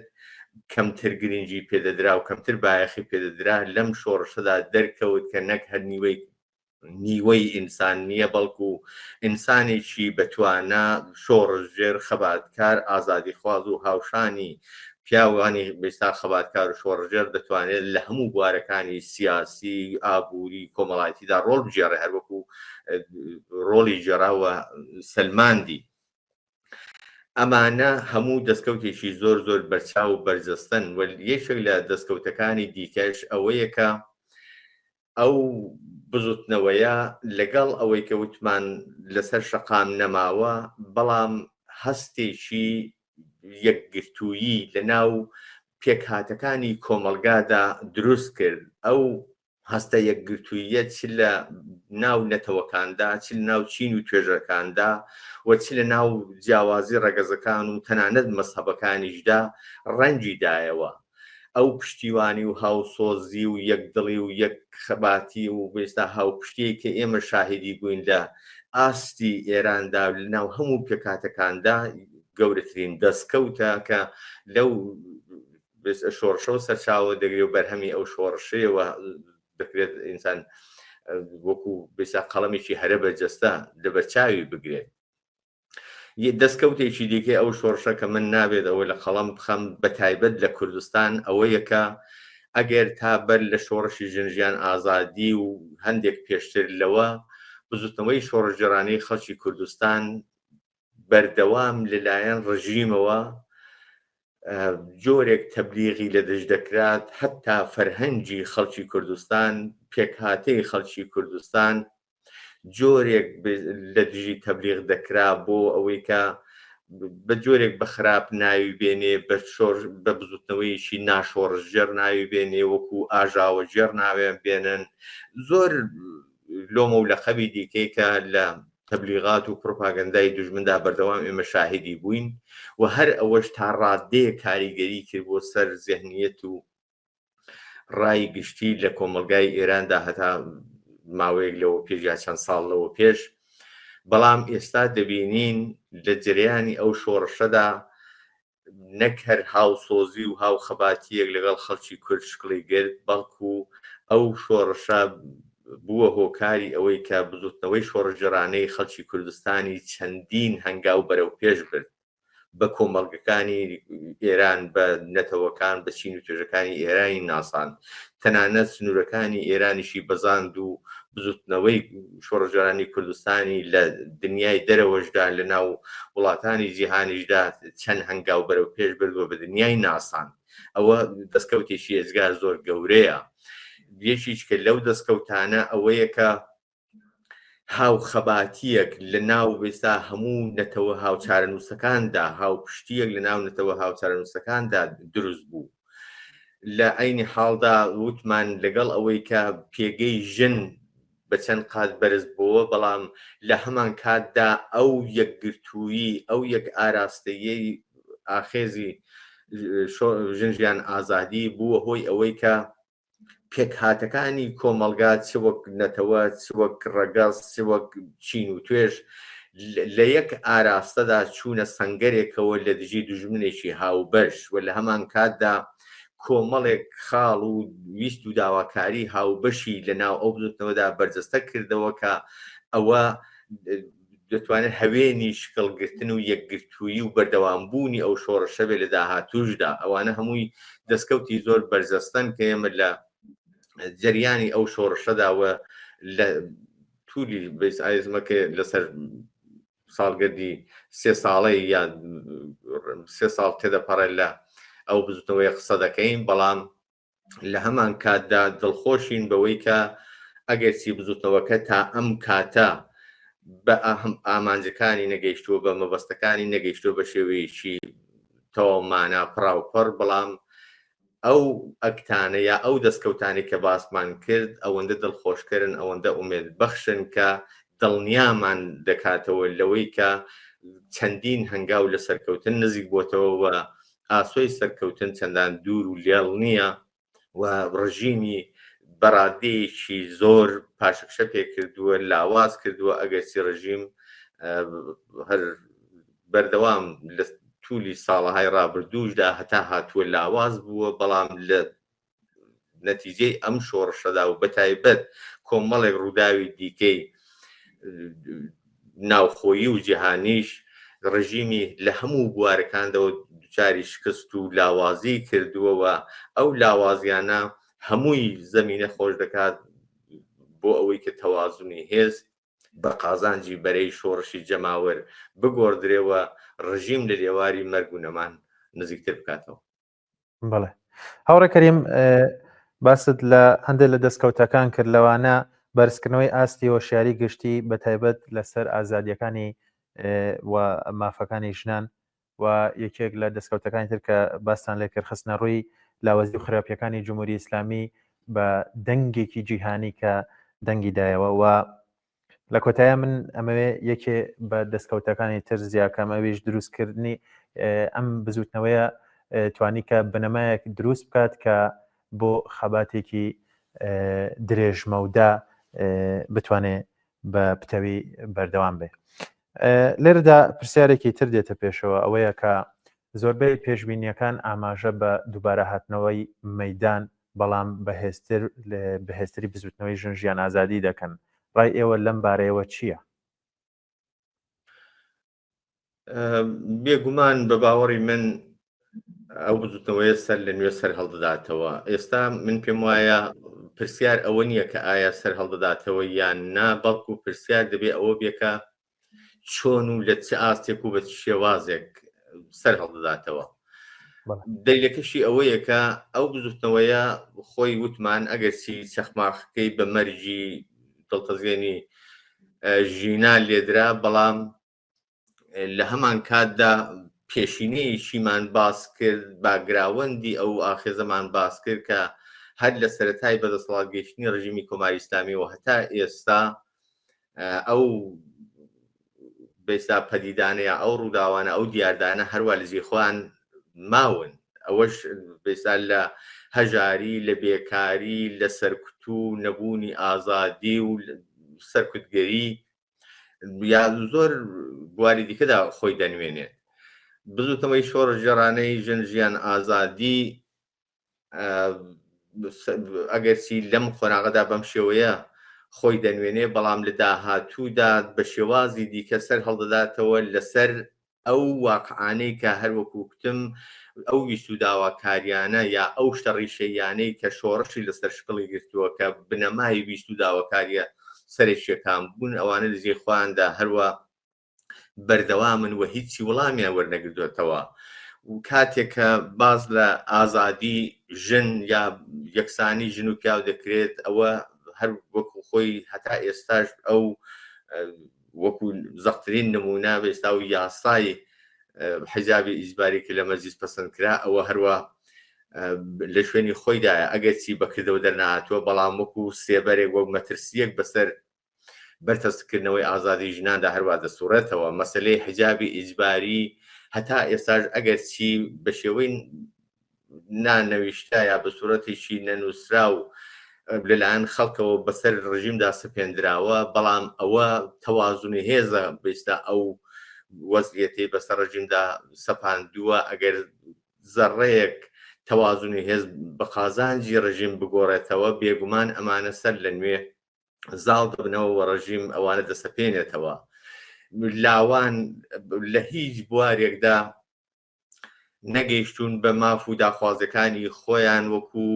کەمتر گرنگی پێدەدرا و کەمتر بایەخی پێدەدرا، لەم شۆڕشەدا دەرکەوت کە نەک هەر نیوەی نیوەی ئینسان نییە، بەڵکو ئینسانێکی بەتوانا، شۆڕشگێر، خەباتکار، ئازادیخواز و هاوشانی پیاوانی بێستا خەباتکار و شۆڕشگێڕ دەتوانێت لە هەموو بوارەکانی سیاسی، ئابووری، کۆمەڵایەتیدا ڕۆڵ بگێڕێ، هەروەکو ڕۆڵی گێڕا و سەلماندی. ئەمانە هەموو دەستکەوتێکی زۆر زۆر بەرچاو و بەرجەستەن و یەکێک لە دەستکەوتەکانی دیکەش ئەوەیە کە ئەو بزوتنەوەیە لەگەڵ ئەوەی کە وتمان لەسەر شەقام نەماوە، بەڵام هەستێکی یەکگرتوویی لەناو پێکهاتەکانی کۆمەڵگادا دروست کرد. ئەو هەستە یەکگرتووییە چ لە ناو نەتەوەکاندا، چ لە ناو چین و توێژەکاندا و چ لە ناو جیاوازی ڕەگەزەکان و تەنانەت مەزهەبەکانیشدا ڕەنگی دایەوە. ئەو پشتیوانی و هاوسۆزی و یەکدڵی و یەک خەباتی و بێستا هاوپشتیەی کە ئێمە شاهیدی بووین لە ئاستی ئێراندا و لە ناو هەموو پێکهاتەکاندا گەورەترین دەستکەوتە کە لەو شۆڕشەوە سەرچاوە دەگرێ و بەرهەمی ئەو شۆڕشەیەوە دەکرێت ئینسان وەکو بێستا قەڵەمێکی هەرە بەرجەستە لەبەرچاوی بگرێت. دەستکەوتێکی دیکەی ئەو شۆڕشە کە من نابێت ئەوە لە قەڵەم بخەم بە تایبەت لە کوردستان ئەوەیە کە ئەگەر تا بەر لە شۆڕشی ژن ژیان ئازادی و هەندێک پێشتر لەوە. بزوتنەوەی شۆڕشگێڕانەی خەڵکی کوردستان بەردەوام لەلایەن ڕژیمەوە جۆرێک تەبلیغی لە دژ دەکرات، هەتا فەرهەنگی خەڵکی کوردستان، پێکهاتەی خەڵکی کوردستان جۆرێک لە دژی تەبلیغ دەکرا بۆ ئەوەی کە بە جۆرێک بە خراپ ناوی بێنێ، بە شۆڕ بە بزوتنەوەیەکی ناشۆڕشگێڕ ناوی بێنێ، وەکو ئاژاوەگێڕ ناویان بێنن. زۆر لۆمە و لەقەبی دیکەی کە لە تەبلیغات و پروپاگەندای دوژمندا بەردەوام ئێمە شاهیدی بووین و هەر ئەوەش تا ڕاددەیەک کاریگەری کرد بۆ سەر زێهنیەت و ڕای گشتی لە کۆمەڵگای ئێراندا هەتا ماوەیەک لەوە پێش یا چەند ساڵ لەوە پێش. بەڵام ئێستا دەبینین لە جەرەیانی ئەو شۆڕشەدا نەک هەر هاوسۆزی و هاوخەباتییەک لەگەڵ خەڵکی کورد شکڵی گرت، بەڵکو ئەو شۆڕشە بووە هۆکاری ئەوەی کە بزوتنەوەی شۆڕشگێڕانەی خەڵکی کوردستانی چەندین هەنگاو بەرەوپێش برد. بە کۆمەڵگەکانی ئێران، بە نەتەوەکان، بە چین و توێژەکانی ئێرانی ناساند. تەنانەت سنوورەکانی ئێرانیشی بەزاند و بزوتنەوەی شۆڕشگێرانی کوردستانی لە دنیای دەرەوەشدا، لە ناو وڵاتانی جیهانیشدا چەند هەنگاو بەرەو پێش برد و بە دنیای ناساند. ئەوە دەستکەوتێکی ئێجگار زۆر گەورەیە. یەکیش کە لەو دەستکەوتانە ئەوەیە کە هاوخەباتییەک لە ناو ئێستا هەموو نەتەوە هاوچارەنووسەکاندا، هاوپشتییەک لە ناو نەتەوە هاوچارەنووسەکاندا دروست بوو. لە عەینی حاڵدا وتمان لەگەڵ ئەوەی کە پێگەی ژن بە چەند قات بەرز بۆوە، بەڵام لە هەمان کاتدا ئەو یەکگرتوویی، ئەو یەک ئاراستەییەی ئاخێزی ژن ژیان ئازادی بووە هۆی ئەوەی کە پێکهاتەکانی کۆمەڵگا چ وەک نەتەوە، چ وەک ڕەگەز، چ وەک چین و توێژ لە یەک ئاراستەدا چوونە سەنگەرێکەوە لە دژی دوژمنێکی هاوبەش و لە هەمان کاتدا کۆمەڵێک خاڵ و ویست و داواکاری هاوبەشی لە ناو ئەو بزوتنەوەدا بەرجەستە کردەوە کە ئەوە دەتوانێت هەوێنی شکڵگرتن و یەکگرتوویی و بەردەوامبوونی ئەو شۆڕشە بێت لە داهاتووشدا. ئەوانە هەمووی دەستکەوتی زۆر بەرجەستەن کە ئێمە لە جەریانی ئەو شۆڕشەدا و لە تولی ئایزمەکە لەسەر ساڵگەردی سێ ساڵەی یان سێ ساڵ تێدەپەڕێت لە ئەو بزوتنەوەی قسە دەکەین، بەڵام لە هەمان کاتدا دڵخۆشین بەوەی کە ئەگەرچی بزوتنەوەکە تا ئەم کاتە بە ئامانجەکانی نەگەیشتووە، بە مەبەستەکانی نەگەیشتووە بە شێوەیەکی تەواو مانا پڕاوپڕ، بەڵام ئەو ئەکتانە یا ئەو دەستکەوتانی کە باسمان کرد ئەوەندە دڵخۆشکەرن، ئەوەندە ئومێد بەخشن کە دڵنیامان دەکاتەوە لەوەی کە چەندین هەنگاو لە سەرکەوتن نزیک بۆتەوە و ئاسۆی سەرکەوتن چەندان دوور و لێڵ نییە و ڕژیمی بەڕادەیەکی زۆر پاشەکشە پێکردووە، لاواز کردووە، ئەگەرچی ڕژیم هەر بەردەوام لە تولی ساڵەهای ڕابردووشدا هەتا هاتووە لاواز بووە، بەڵام لە نەتیجەی ئەم شۆڕشەدا و بەتایبەت کۆمەڵێک ڕووداوی دیکەی ناوخۆیی و جیهانیش ڕژیمی لە هەموو بوارەکاندەوە دوچاری شکست و لاوازی کردووە و ئەو لاوازیانە هەمووی زەمینە خۆش دەکات بۆ ئەوەی کە تەوازنی هێز بە قازانجی بەرەی شۆڕشی جەماوەر بگۆڕدرێ و ڕژیم لە لێواری مەرگ و نەمان نزیکتر بکاتەوە. بەڵێ هاوڕێ کەریم، باست لە هەندێک لە دەستکەوتەکان کرد، لەوانە بەرزکردنەوەی ئاستی هۆشیاری گشتی بە تایبەت لەسەر ئازادیەکانی و مافەکانی ژنان و یەکێک لە دەستکەوتەکانی تر کە باستان لێ کرد خستنە ڕووی لاوازی و خراپیەکانی جمهوری ئیسلامی بە دەنگێکی جیهانی کە دەنگی دایەوە. و لە کۆتایە من ئەمەوێ یەکێ بە دەستکەوتەکانی تر زیاکەم، ئەویش دروستکردنی ئەم بزوتنەوەیە توانی کە بنەمایەک دروست بکات کە بۆ خەباتێکی درێژمەودا بتوانێ بە پتەوی بەردەوام بێ. لێرەدا پرسیارێکی تر دێتە پێشەوە، ئەوەیە کە زۆربەی پێشبینیەکان ئاماژە بە دووبارە هاتنەوەی مەدان بەڵام بەهێزتر بەهێزتری بزوتنەوەی ژن ژیان ئازادی دەکەن، ڕای ئێوە لەم بارەیەوە چییە؟ بێگومان بە باوەڕی من ئەو بزوتنەوەیە سەر لە نوێ سەر هەڵدەداتەوە. ئێستا من پێم وایە پرسیار ئەوە نییە کە ئایا سەر هەڵدەداتەوە یان نا، بەڵکو پرسیار دەبێ ئەوە بێ کە چۆن و لە چ ئاستێک و بە چ شێوازێک سەر هەڵدەداتەوە. دەلیلەکەشی ئەوەیە کە ئەو بزوتنەوەیە خۆی وتمان ئەگەرچی چەخماخەکەی بە مەرگی دڵتەزێنی ژینا لێدرا، بەڵام لە هەمان کاتدا پێشینەیەکیمان باس کرد، باگراوەندی ئەو ئاخێزەمان باس کرد کە هەر لە سەرەتای بەدەسەڵات گەیشتنی ڕژیمی کۆماری ئیسلامیەوە هەتا ئێستا ئەو بێستا پەدیدانە یا ئەو ڕووداوانە ئەو دیاردانە هەروە لە جێی خۆیان ماون. ئەوەش بێستا لە هەژاری، لە بێکاری، لە سەرکوت و نەبوونی ئازادی و سەرکوتگەری یا زۆر بواری دیکەدا خۆی دەنوێنێت. بزوتنەوەی شۆڕشگێڕانەی ژن ژیان ئازادی ئەگەرچی لەم قۆناغەدا بەم شێوەیە خۆی دەنوێنێ، بەڵام لە داهاتوودا بە شێوازی دیکە سەر هەڵدەداتەوە لەسەر ئەو واقعانەی کە هەر وەکو کوتم ئەو ویست و داواکاریانە یا ئەو شتە ڕیشەییانەی کە شۆڕشی لەسەر شکڵی گرتووە کە بنەمای ویست و داواکاریە سەرەکیەکان بوون، ئەوانە لە جێی خۆیاندا هەروا بەردەوامن و هیچی وەڵامیان وەرنەگردوێتەوە. و کاتێک کە باس لە ئازادی ژن یا یەکسانی ژن و پیاو دەکرێت، ئەوە هەر وەکو خۆی هەتا ئێستاش ئەو وەکو زەقترین نمونە ئێستا و یاسای حیجابی ئیجباری کە لە مەجلیس پەسەند کرا، ئەوە هەروە لە شوێنی خۆیدایە، ئەگەرچی بەکردەوە دەرنەهاتووە، بەڵام وەکو سێبەرێک وەک مەترسیەک بەسەر بەرتەسکردنەوەی ئازادی ژناندا هەروا دەسوڕێتەوە. مەسلەی حیجابی ئیجباری هەتا ئێستاش ئەگەرچی بە شێوەی نانەویشتە یا بە سوورەتێکی نەنووسراو لەلایەن خەڵکەوە بەسەر ڕژیمدا سەپێندراوە، بەڵام ئەوە تەوازنی هێزە بێستا ئەو وەزعیەتەی بەسەر ڕژیمدا سەپاندووە. ئەگەر زەڕەیەک تەوازنی هێز بە قازانجی ڕژیم بگۆڕێتەوە، بێگومان ئەمانە سەر لە نوێ زاڵ دەبنەوە و ڕژیم ئەوانە دەسەپێنێتەوە. لاوان لە هیچ بوارێکدا نەگەیشتوون بە ماف و داخوازەکانی خۆیان، وەکو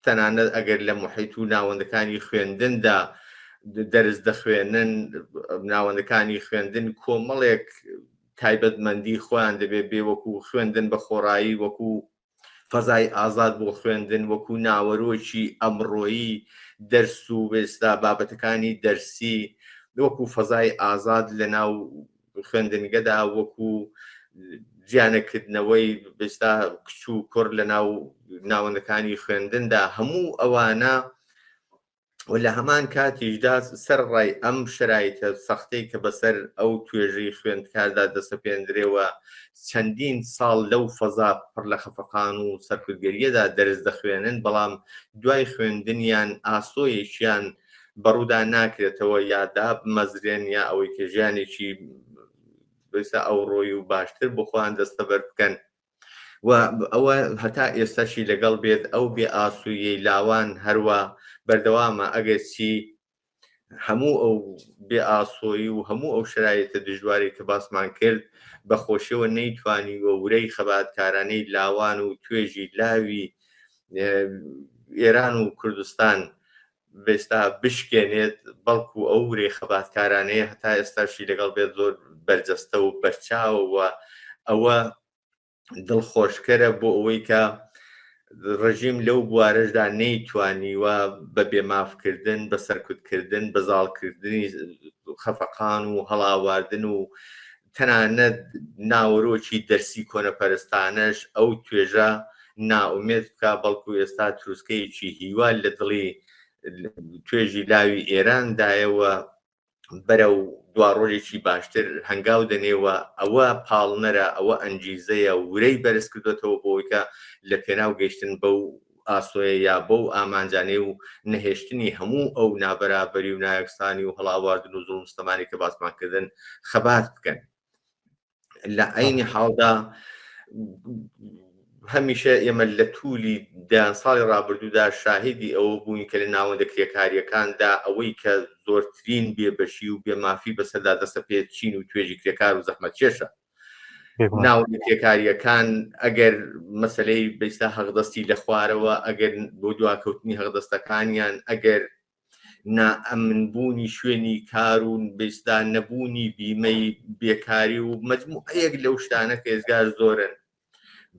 تەنانەت ئەگەر لە محیط و ناوەندەکانی خوێندندا دەرس دەخوێنن، ناوەندەکانی خوێندن کۆمەڵێک تایبەتمەندی خۆیان دەبێت بێ، وەکو خوێندن بە خۆڕایی، وەکو فەزای ئازاد بۆ خوێندن، وەکو ناوەرۆکی ئەمڕۆیی دەرس و وێستا بابەتەکانی دەرسی، وەکو فەزای ئازاد لە ناو خوێندنگەدا، وەکو جیانەکردنەوەی بێستا کچ و کوڕ لە ناو ناوەندەکانی خوێندندا، هەموو ئەوانە و لە هەمان کاتیشدا سەرەڕای ئەم شەرایتە سەختەی کە بەسەر ئەو توێژەی خوێندکاردا دەسەپێندرێ و چەندین ساڵ لەو فەزا پڕ لە خەفەقان و سەرکوتگەرییەدا دەرس دەخوێنن، بەڵام دوای خوێندنیان ئاسۆیەکیان بەڕوودا ناکرێتەوە یا دابمەزرێن یا ئەوەی کە ژیانێکی بەسا ئەوڕۆی و باشتر بۆ خۆیان دەستەبەر بکەن. و ئەوە هەتا ئێستاشی لەگەڵ بێت ئەو بێ ئاسوویەی لاوان هەروە بەردەوامە، ئەگەرچی هەموو ئەو بێ ئاسۆیی و هەموو ئەو شرایطە دژوارەی کە باسمان کرد بە خۆشیەوە نەیتوانیوە ورەی خەباتکارانەی لاوان و توێژی لاوی ئێران و کوردستان بێستا بشکێنێت، بەڵکو ئەو ورەی خەباتکارانەیە هەتا ئێستاشی لەگەڵ بێت زۆر بەرجەستە و بەرچاوە و ئەوە دڵخۆشکەرە بۆ ئەوەی کە ڕژیم لەو بوارەشدا نەیتوانیوە بە بێمافکردن، بە سەرکوتکردن، بە زاڵکردنی خەفەقان و هەڵاواردن و تەنانەت ناوەرۆکی دەرسی کۆنەپەرستانەش ئەو توێژە نائومێد بکا، بەڵکو ئێستا تروسکەیەکی هیوا لە دڵی توێژی لاوی ئێراندایە و بەرەو دواڕۆژێکی باشتر هەنگاو دەنێ و ئەوە پاڵنەرە، ئەوە ئەنگیزەیە، ورەی بەرز کردوێتەوە بۆ ئەوەی کە لە پێناو گەیشتن بەو ئاسۆیە یا بەو ئامانجانەی و نەهێشتنی هەموو ئەو نابەرابەری و نایەکسانی و هەڵاواردن و زوڵم ستەمانی کە باسمان کردن خەبات بکەن. لە عەینی حاڵدا هەمیشە ئێمە لە توولی دەیان ساڵی ڕابردوودا شاهیدی ئەوە بووین کە لە ناوەندە کرێکارییەکاندا ئەوەی کە زۆرترین بێبەشی و بێمافی بەسەردا دەسەپێت چین و توێژی کرێکار و زەحمەتکێشە. ناوەندە کرێکارییەکان ئەگەر مەسلەی بەیستا هەقدەستی لە خوارەوە ئەگەر بۆ دواکەوتنی هەقدەستەکانیان ئەگەر نائەمنبوونی شوێنی کار و بێستا نەبوونی بیمەی بێکاری و مجموعەیەک لەو شتانە کە ئێزگار زۆرن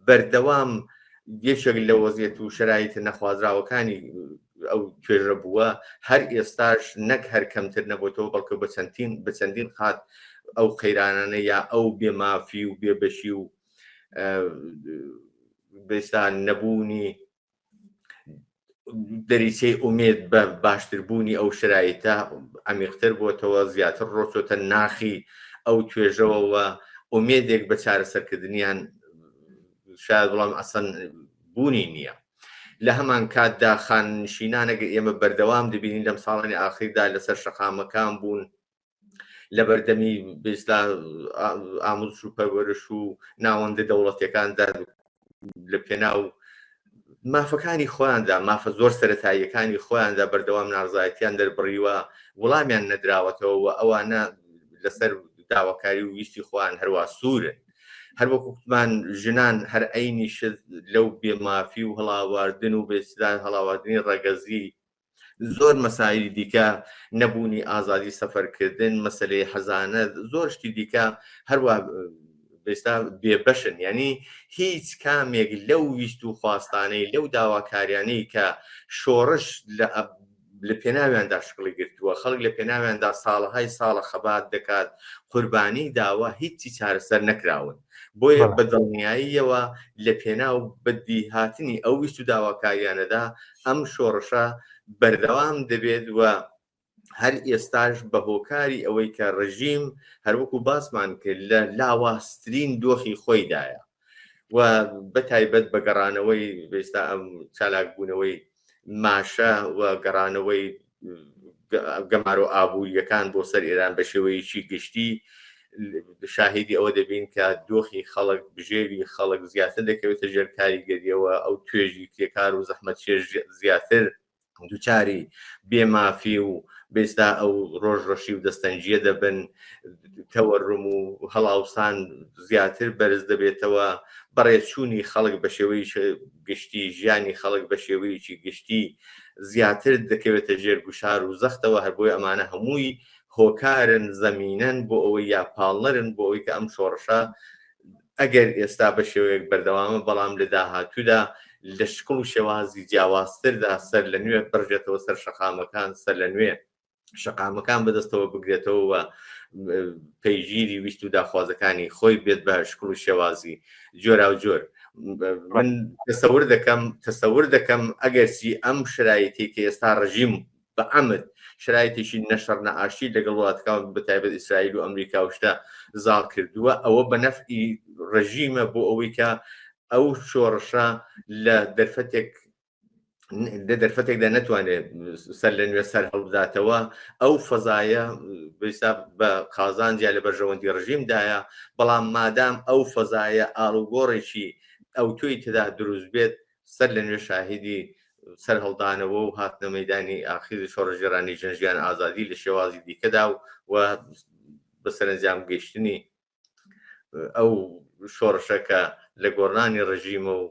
بەردەوام یەکێک لە وەزیەت و شەرایتە نەخوازراوەکانی ئەو توێژە بووە هەر ئێستاش نەک هەر کەمتر نەبێتەوە بەڵکە بە چەندین بە چەندین قات ئەو قەیرانانە یا ئەو بێمافی و بێبەشی و بێستا نەبوونی دەریچەی ئومێد بە باشتربوونی ئەو شرایتە عمیقتر بۆتەوە زیاتر ڕۆچۆتە ناخی ئەو توێژەوە و ئومێدێک بە چارەسەرکردنیان شاید بڵام ئەسەن بوونی نییە. لە هەمان کاتدا خاننشینان ئەگەر ئێمە بەردەوام دەبینین لەم ساڵانی ئاخیردا لەسەر شەقامەکان بوون لە بەردەمی بێستا ئاموزش و پەروەرش و ناوەندە دەوڵەتەکاندا لە پێناو مافەکانی خۆیاندا مافە زۆر سەتاییەکانی خۆیاندا بەردەوام ناڕزایەتیان دەربڕیوە وڵامیان نەدراوەتەوە و ئەوانە لەسەر داواکاری و ویستی خۆیان هەروە سوورن هەروەکو کوتمان ژنان هەر عینی شت لەو بێمافی و هەڵاواردن و بێسران هەڵاواردنی ڕەگەزی زۆر مەسایلی دیکە نەبوونی ئازادی سەفەرکردن مەسلەی حەزانە زۆر شتی دیکە هەروە بێستا بێبەشن یعنی هیچ کامێک لەو ویست و خواستانەی لەو داواکاریانەی کە شۆڕش لە لە پێناویاندا شکڵی گرتووە، خەڵک لە پێناویاندا ساڵەهای ساڵە خەبات دەکات، قوربانی داوە، هیچی چارەسەر نەکراون. بۆیە بە دڵنیاییەوە لە پێناو بەدیهاتنی ئەو ویست و داواکاریانەدا ئەم شۆڕشە بەردەوام دەبێت و هەر ئێستاش بە هۆکاری ئەوەی کە ڕژیم هەروەکو باسمان کرد لە لاوازترین دۆخی خۆیدایە و بە تایبەت بە گەڕانەوەی ئێستا ئەم چالاکبوونەوەی ماشە و گەڕانەوەی گەمارۆ ئابووریەکان بۆ سەر ئێران بە شێوەیەکی گشتی شاهیدی ئەوە دەبین کە دۆخی خەڵک بژێوی خەڵک زیاتر دەکەوێتە ژێر کاریگەریەوە ئەو توێژی کرێکار و زەحمەتکێش زیاتر دوچاری بێمافی و بێستا ئەو ڕۆژ ڕەشی و دەستەنگیە دەبن تەوەڕم و هەڵاوسان زیاتر بەرز دەبێتەوە بەڕێچوونی خەڵک بە شێوەی گشتی ژیانی خەڵک بە شێوەیەکی گشتی زیاتر دەکەوێتە ژێر گوشار و زەختەوە هەر بۆی ئەمانە هەمووی هۆکارن زەمینەن بۆ ئەوەی یا پاڵنەرن بۆ ئەوەی کە ئەم شۆڕشە ئەگەر ئێستا بە شێوەیەک بەردەوامە بەڵام لە داهاتوودا لە شکڵ و شێوازی جیاوازتردا سەر لە نوێ بڕژێتەوە سەر شەقامەکان سەر لە نوێ شەقامەکان بەدەستەوە بگرێتەوە و پەیگیری ویست و داخوازەکانی خۆی بێت بە شکڵ و شێوازی جۆراوجۆر من تەسەور دەکەم تەسەور دەکەم ئەگەرچی ئەم شرایەتی کە ئێستا ڕژیم بە عەمد شرایتێکی نەشەڕ نەئاشتی لەگەڵ وڵاتەکان بە تایبەت ئیسرائیل و ئەمریکا و شتە زاڵ کردووە ئەوە بە نەفعی ڕژیمە بۆ ئەوەی کە ئەو شۆڕشە لە دەرفەتێک لە دەرفەتێکدا نەتوانێت سەر لە نوێ سەر هەڵبداتەوە ئەو فەزایە بە قازانجیا لە بەرژەوەندی ڕژیمدایە بەڵام مادام ئەو فەزایە ئاڵوگۆڕێکی ئەو تۆی تێدا دروست بێت سەر لە نوێ شاهیدی سەر هەڵدانەوە و هاتنە مەدانی ئاخیری شۆڕژێرانی ژن ژیان ئازادی لە شێوازی دیکەدا و بە سەرەنجام گەیشتنی ئەو شۆڕشە کە لە گۆڕانی ڕژیمە و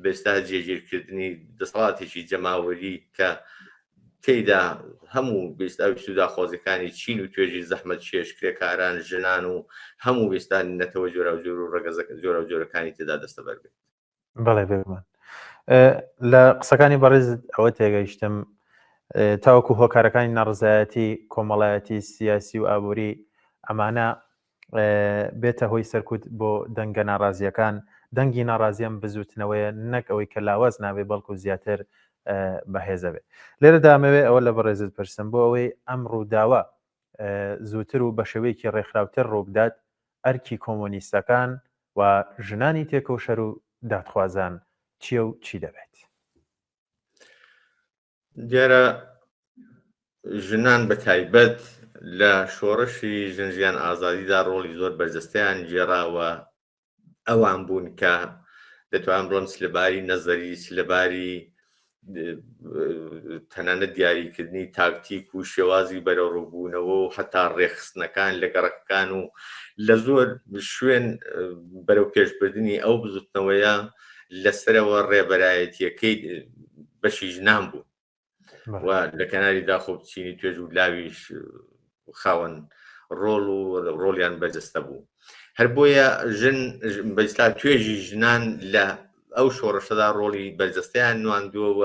بێستا جێگیرکردنی دەسەڵاتێکی جەماوەری کە تێیدا هەموو بێستا ویست و داخوازیەکانی چین و توێژی زەحمەت کێش کرێکاران ژنان و هەموو بێستا نەتەوە جۆراوجۆر و ڕەگەزە جۆراوجۆرەکانی تێدا دەستەبەر بێت. بەڵێ بێگومان لە قسەکانی بەڕێز ئەوە تێگەیشتم تاوەکو هۆکارەکانی ناڕزایەتی کۆمەڵایەتی سیاسی و ئابووری ئەمانە بێتە هۆی سەرکوت بۆ دەنگە ناڕازیەکان دەنگی ناڕازیەم بزوتنەوەیە نەک ئەوەی کە لاواز نابێ بەڵکو زیاتر بەهێزە بێ لێرە دامەوێ ئەوە لە بەڕێزت پرسم بۆ ئەوەی ئەم ڕووداوە زووتر و بە شێوەیەکی ڕێکخراوتر ڕووبدات ئەرکی کۆمۆنیستەکان و ژنانی تێکۆشەر و دادخوازان چییە و چی دەبێت؟ دیارە ژنان بە تایبەت لە شۆڕشی ژن ژیان ئازادیدا ڕۆڵی زۆر بەرجەستەیان گێڕاوە ئەوان بوون کە دەتوان بڵم چ لەباری نەزەری چ لەباری تەنانەت دیاریکردنی تاکتیک و شێوازی بەرەوڕووبوونەوە و هەتا ڕێکخستنەکان لە گەڕەکەکان و لە زۆر شوێن بەرەو پێشبردنی ئەو بزوتنەوەیە لەسەرەوە ڕێبەرایەتیەکەی بەشی ژنان بوو و لە کەناری داخۆ چینی توێژ و لاویش خاوەن ڕۆڵ و ڕۆڵیان بەرجەستە بوو. هەر بۆیە ژن بەئیستا توێژی ژنان لە ئەو شۆڕشەدا ڕۆڵی بەرجەستەیان نواندووە و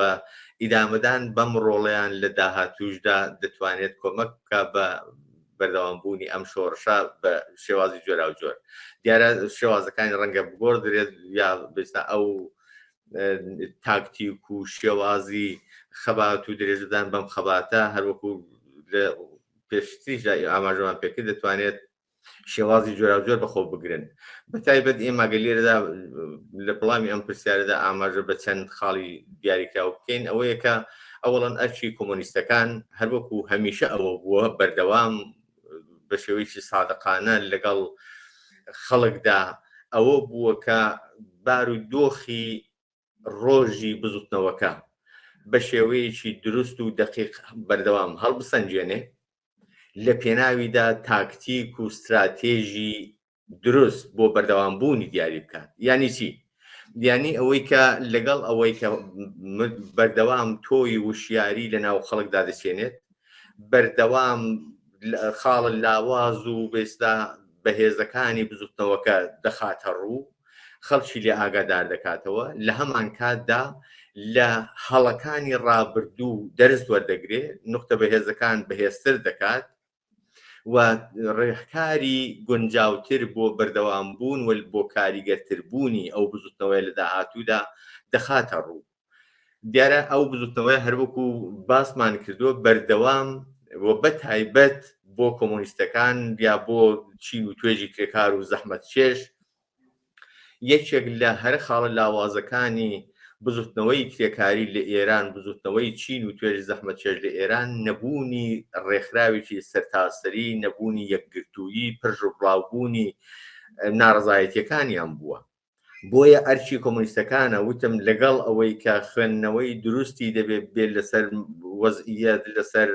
ئیدامەدان بەم ڕۆڵەیان لە داهاتووشدا دەتوانێت کۆمەک بکا بە بەردەوامبوونی ئەم شۆڕشە بە شێوازی جۆراوجۆر. دیارە شێوازەکانی ڕەنگە بگۆڕدرێت یا بەئیستا ئەو تاکتیک و شێوازی خەبات و درێژەدان بەم خەباتە هەروەکو لە پێشتریشدا ئاماژەمان پێکرد دەتوانێت شێوازی جۆراوجۆر بەخۆ بگرن بە تایبەت ئێمە گەر لێرەدا لە وەڵامی ئەم پرسیارەدا ئاماژە بە چەند خاڵی دیاریکراو بکەین ئەوەیە کە ئەوەڵەن ئەرکی کۆمۆنیستەکان هەروەکو هەمیشە ئەوە بووە بەردەوام بە شێوەیەکی سادقانە لەگەڵ خەڵکدا ئەوە بووە کە بار و دۆخی ڕۆژی بزوتنەوەکە بە شێوەیەکی دروست و دەقیق بەردەوام هەڵبسەنگێنێ، لە پێناویدا تاکتیک و ستراتێژی دروست بۆ بەردەوام بوونی دیاری بکات. یانی چی؟ یانی ئەوەی کە لەگەڵ ئەوەی کە بەردەوام تۆی وشیاری لە ناو خەڵکدا دەچێنێت، بەردەوام خاڵە لاواز و بێستا بەهێزەکانی بزوتنەوەکە دەخاتە ڕوو، خەڵکی لێ ئاگادار دەکاتەوە، لە هەمانکاتدا لە هەڵەکانی ڕابردوو دەرس وەردەگرێ، نوختە بەهێزەکان بەهێزتر دەکات و ڕێکاری گونجاوتر بۆ بەردەوامبوون و بۆ کاریگەرتربوونی ئەو بزوتنەوەیە لە داهاتوودا دەخاتە ڕوو. دیارە ئەو بزوتنەوەیە هەروەکو باسمان کردووە بەردەوام و بە تایبەت بۆ کۆمۆنیستەکان یا بۆ چین و توێژی کرێکار و زەحمەتکێش یەکێک لە هەرە خاڵە لاوازەکانی بزوتنەوەی کرێکاری لە ئێران، بزوتنەوەی چین و توێژی زەحمەتکێش لە ئێران، نەبوونی ڕێکخراوێکی سەرتاسەری، نەبوونی یەکگرتوویی، پرژ و بڵاوبوونی ناڕەزایەتییەکانیان بووە. بۆیە ئەرکی کۆمۆنیستەکانە، وتم لەگەڵ ئەوەی کە خوێندنەوەی دروستی دەبێ بێت لەسەر وەزعیەت، لەسەر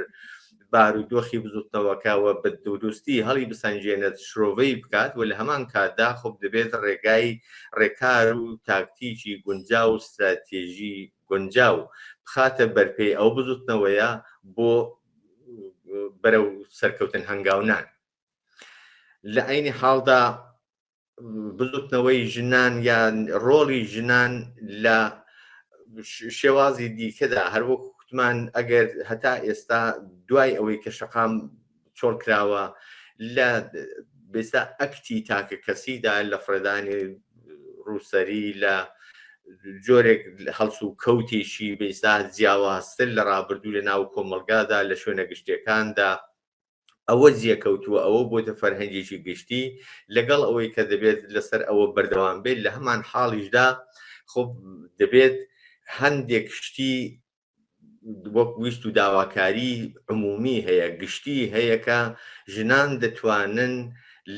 بارودۆخی بزوتنەوەکە و بە دروستی هەڵی بسەنگێنێت، شرۆڤەی بکات و لە هەمان کاتدا خۆ دەبێت ڕێگای ڕێکار و تاکتیکی گونجاو و ستراتێژی گونجاو بخاتە بەرپێی ئەو بزوتنەوەیە بۆ بەرەو سەرکەوتن هەنگاونان. لە عەینی حاڵدا بزوتنەوەی ژنان یان ڕۆڵی ژنان لە شێوازی دیکەدا هەروەک کوتمان ئەگەر هەتا ئێستا دوای ئەوەی کە شەقام چۆڵ کراوە لە بێستا ئەکتی تاکە کەسیدا لە فڕێدانی ڕووسەری لە جۆرێک هەڵس و کەوتێکی بێستا جیاوازتر لە ڕابردوو لە ناو کۆمەڵگادا لە شوێنە گشتیەکاندا ئەوە جێکەوتووە، ئەوە بۆتە فەرهەنگێکی گشتی، لەگەڵ ئەوەی کە دەبێت لەسەر ئەوە بەردەوام بێت، لە هەمان حاڵیشدا خۆ دەبێت هەندێک شتی وەک ویست و داواکاری عمومی هەیە، گشتی هەیە کە ژنان دەتوانن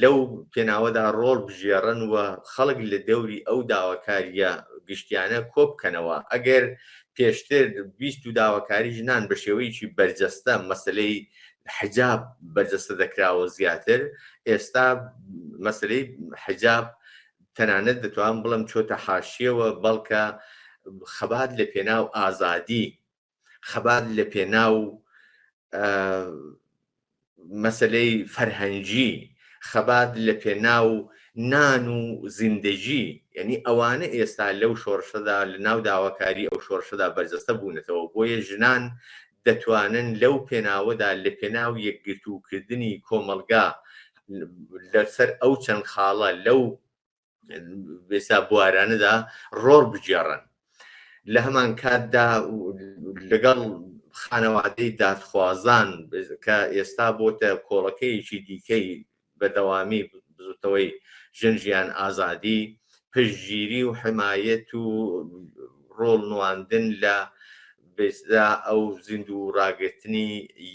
لەو پێناوەدا ڕۆڵ بگێڕن و خەڵک لە دەوری ئەو داواکارییە گشتیانە کۆبکەنەوە. ئەگەر پێشتر ویست و داواکاری ژنان بە شێوەیەکی بەرجەستە مەسەلەی حجاب بەرجەستە دەکراوە زیاتر، ئێستا مەسەلەی حجاب تەنانەت دەتوانم بڵێم چۆتە حاشیەوە، بەڵکە خەبات لە پێناو ئازادی، خەبات لە پێناو مەسەلەی فەرهەنگی، خەبات لە پێناو نان و زیندەگی، یەنی ئەوانە ئێستا لەو شۆڕشەدا لە ناو داواکاری ئەو شۆڕشەدا بەرجەستە بوونەتەوە، بۆیە ژنان دەتوانن لەو پێناوەدا لە پێناو یەکگرتووکردنی کۆمەڵگا لەسەر ئەو چەند خاڵە لەو بێسا بوارانەدا ڕۆڵ بگێڕن. لە هەمان کاتدا لەگەڵ خانەوادەی دادخوازان کە ئێستا بۆتە کۆڵەکەیەکی دیکەی بەردەوامی بزوتنەوەی ژن ژیان ئازادی، پشتگیری و حمایەت و ڕۆڵ نواندن لە بێستا ئەو زیندوو ڕاگرتنی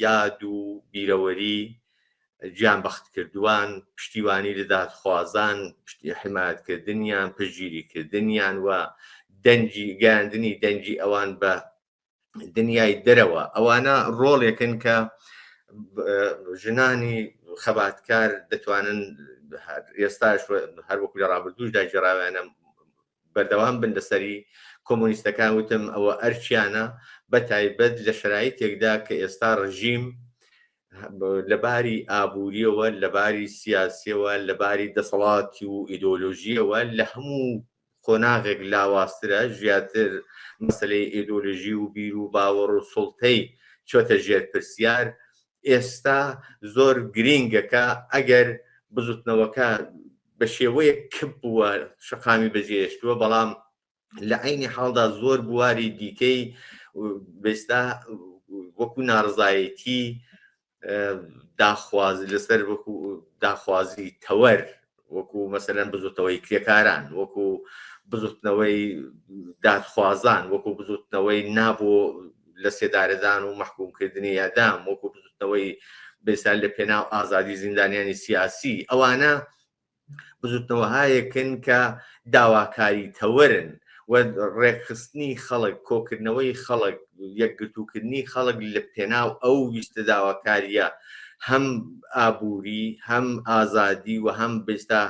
یاد و بیرەوەری گیانبەختکردووان، پشتیوانی لە دادخوازان، حمایەتکردنیان، پشتگیریکردنیان و دەنگی گەیاندنی دەنگی ئەوان بە دنیای دەرەوە، ئەوانە ڕۆڵێکن کە ژنانی خەباتکار دەتوانن ئێستاش هەروەکو لە ڕابردووشدا گێڕاویانە بەردەوام بن لەسەری. کۆمۆنیستەکان وتم ئەوە ئەرکیانە بە تایبەت لە شەرایتێکدا کە ئێستا ڕژیم لەباری ئابووریەوە لەباری سیاسیەوە لەباری دەسەڵاتی و ئیدۆلۆژیەوە لە هەموو قۆناغێک لاوازترە، ژیاتر مەسەلەی ئیدۆلۆژی و بیر و باوەڕ و سوڵتەی چۆتە ژێر پرسیار. ئێستا زۆر گرینگە کە ئەگەر بزوتنەوەکە بە شێوەیەک کپ بووە شەقامی بەجێهێشتووە، بەڵام لە عەینی حاڵدا زۆر بواری دیکەی بێستا وەکو ناڕزایەتی داخواز لەسەر وەکو داخوازی تەوەر وەکو مەسەلەن بزوتنەوەی کرێکاران وەکو بزوتنەوەی دادخوازان وەکو بزوتنەوەی نابۆ لە سێدارەدان و مەحکومکردنی ئەدام وەکو بزوتنەوەی بێسا لە پێناو ئازادی زیندانیانی سیاسی ئەوانە بزوتنەوەهایەکن کە داواکاری تەوەرن و ڕێکخستنی خەڵک، کۆکردنەوەی خەڵک، یەکگرتووکردنی خەڵک لە پێناو ئەو ویستە داواکارییە هەم ئابووری، هەم ئازادی و هەم بێستا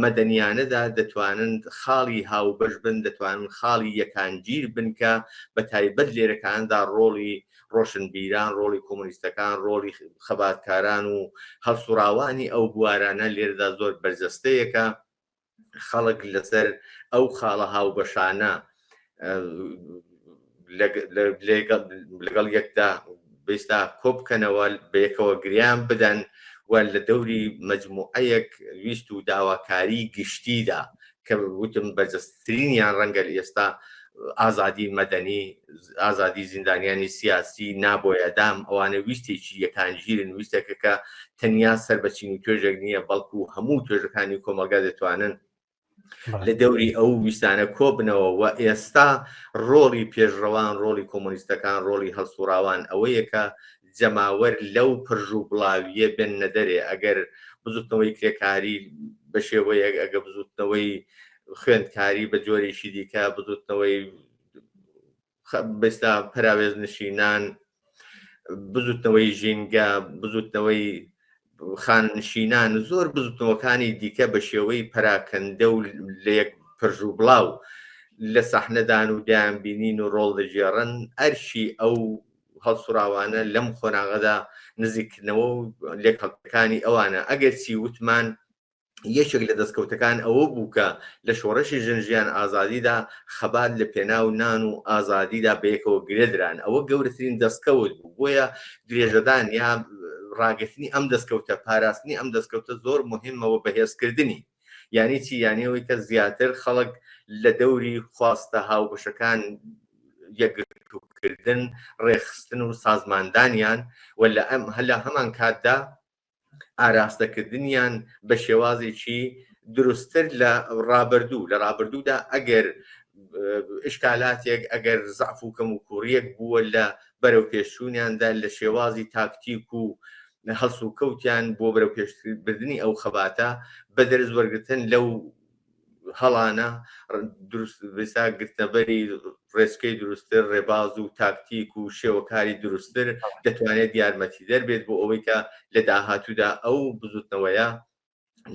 مەدەنیانەدا دەتوانن خاڵی هاوبەش بن، دەتوانن خاڵی یەکانگیر بن کە بە تایبەت لێرەکاندا ڕۆڵی ڕۆشنبیران، ڕۆڵی کۆمۆنیستەکان، ڕۆڵی خەباتکاران و هەڵسوڕاوانی ئەو بوارانە لێرەدا زۆر بەرجەستەیەکە. خەڵک لەسەر ئەو خاڵە هاوبەشانە لەگەڵ یەکدا بێستا کۆبکەنەوە، بەیەکەوە گریان بدەن و لە دەوری مەجموعەیەک ویست و داواکاری گشتیدا کە وتم بەرجەستەترینیان ڕەنگە ئێستا ئازادی مەدەنی، ئازادی زیندانیانی سیاسی، نابۆیەدام، ئەوانە ویستێکی یەکانگیرن، ویستێکە کە تەنیا سەر بە چین و توێژێک نییە، بەڵکو هەموو توێژەکانی کۆمەڵگا دەتوانن لە دەوری ئەو ویستانە کۆبنەوە و ئێستا ڕۆڵی پێشڕەوان، ڕۆڵی کۆمۆنیستەکان، ڕۆڵی هەڵسوڕاوان ئەوەیە کە جەماوەر لەو پرژ و بڵاوییە بێننە دەرێ، ئەگەر بزوتنەوەی کرێکاری بە شێوەیەک، ئەگە بزوتنەوەی خوێندکاری بە جۆرێکی دیکە، بزوتنەوەی بەستا پەراوێز نشینان، بزوتنەوەی ژینگە، بزوتنەوەی خانەنشینان، زۆر بزوتنەوەکانی دیکە بە شێوەی پەراکەندە و لە یەک پرژ و بڵاو لە سەحنەدان و دەیانبینین و ڕۆڵ دەگێڕن، ئەرکی ئەو هەڵسوڕاوانە لەم قۆناغەدا نزیککردنەوە و لێکهەڵپەکانی ئەوانە. ئەگەرچی وتمان یەکێک لە دەستکەوتەکان ئەوە بوو کە لە شۆڕشی ژن ژیان ئازادیدا خەبات لە پێناو نان و ئازادیدا بەیەکەوە گرێدران، ئەوە گەورەترین دەستکەوت بوو. بۆیە درێژەدان یا ڕاگرتنی ئەم دەستکەوتە، پاراستنی ئەم دەستکەوتە زۆر مهمە و بەهێزکردنی. یانی چی؟ یانی ئەوەی کە زیاتر خەڵک لە دەوری خواستە هاوبەشەکان یەکگرتووکردن، ڕێکخستن و سازماندانیان و لە ئەم لە هەمان کاتدا ئاراستەکردنیان بە شێوازێکی دروستتر لە ڕابردوو. لە ڕابردوودا ئەگەر ئشکالاتێک، ئەگەر زەعف و کەموکوڕییەک بووە لە بەرەوپێشچوونیاندا لە شێوازی تاکتیک و هەڵسوکەوتیان بۆ بەرەوپێشبردنی ئەو خەباتە، بە دەرس وەرگرتن لەو هەڵانە، دروست بێسا گرتنەبەری ڕێچکەی دروستتر، ڕێباز و تاکتیک و شێوەکاری دروستتر دەتوانێت یارمەتیدەر بێت بۆ ئەوەی کە لە داهاتوودا ئەو بزوتنەوەیە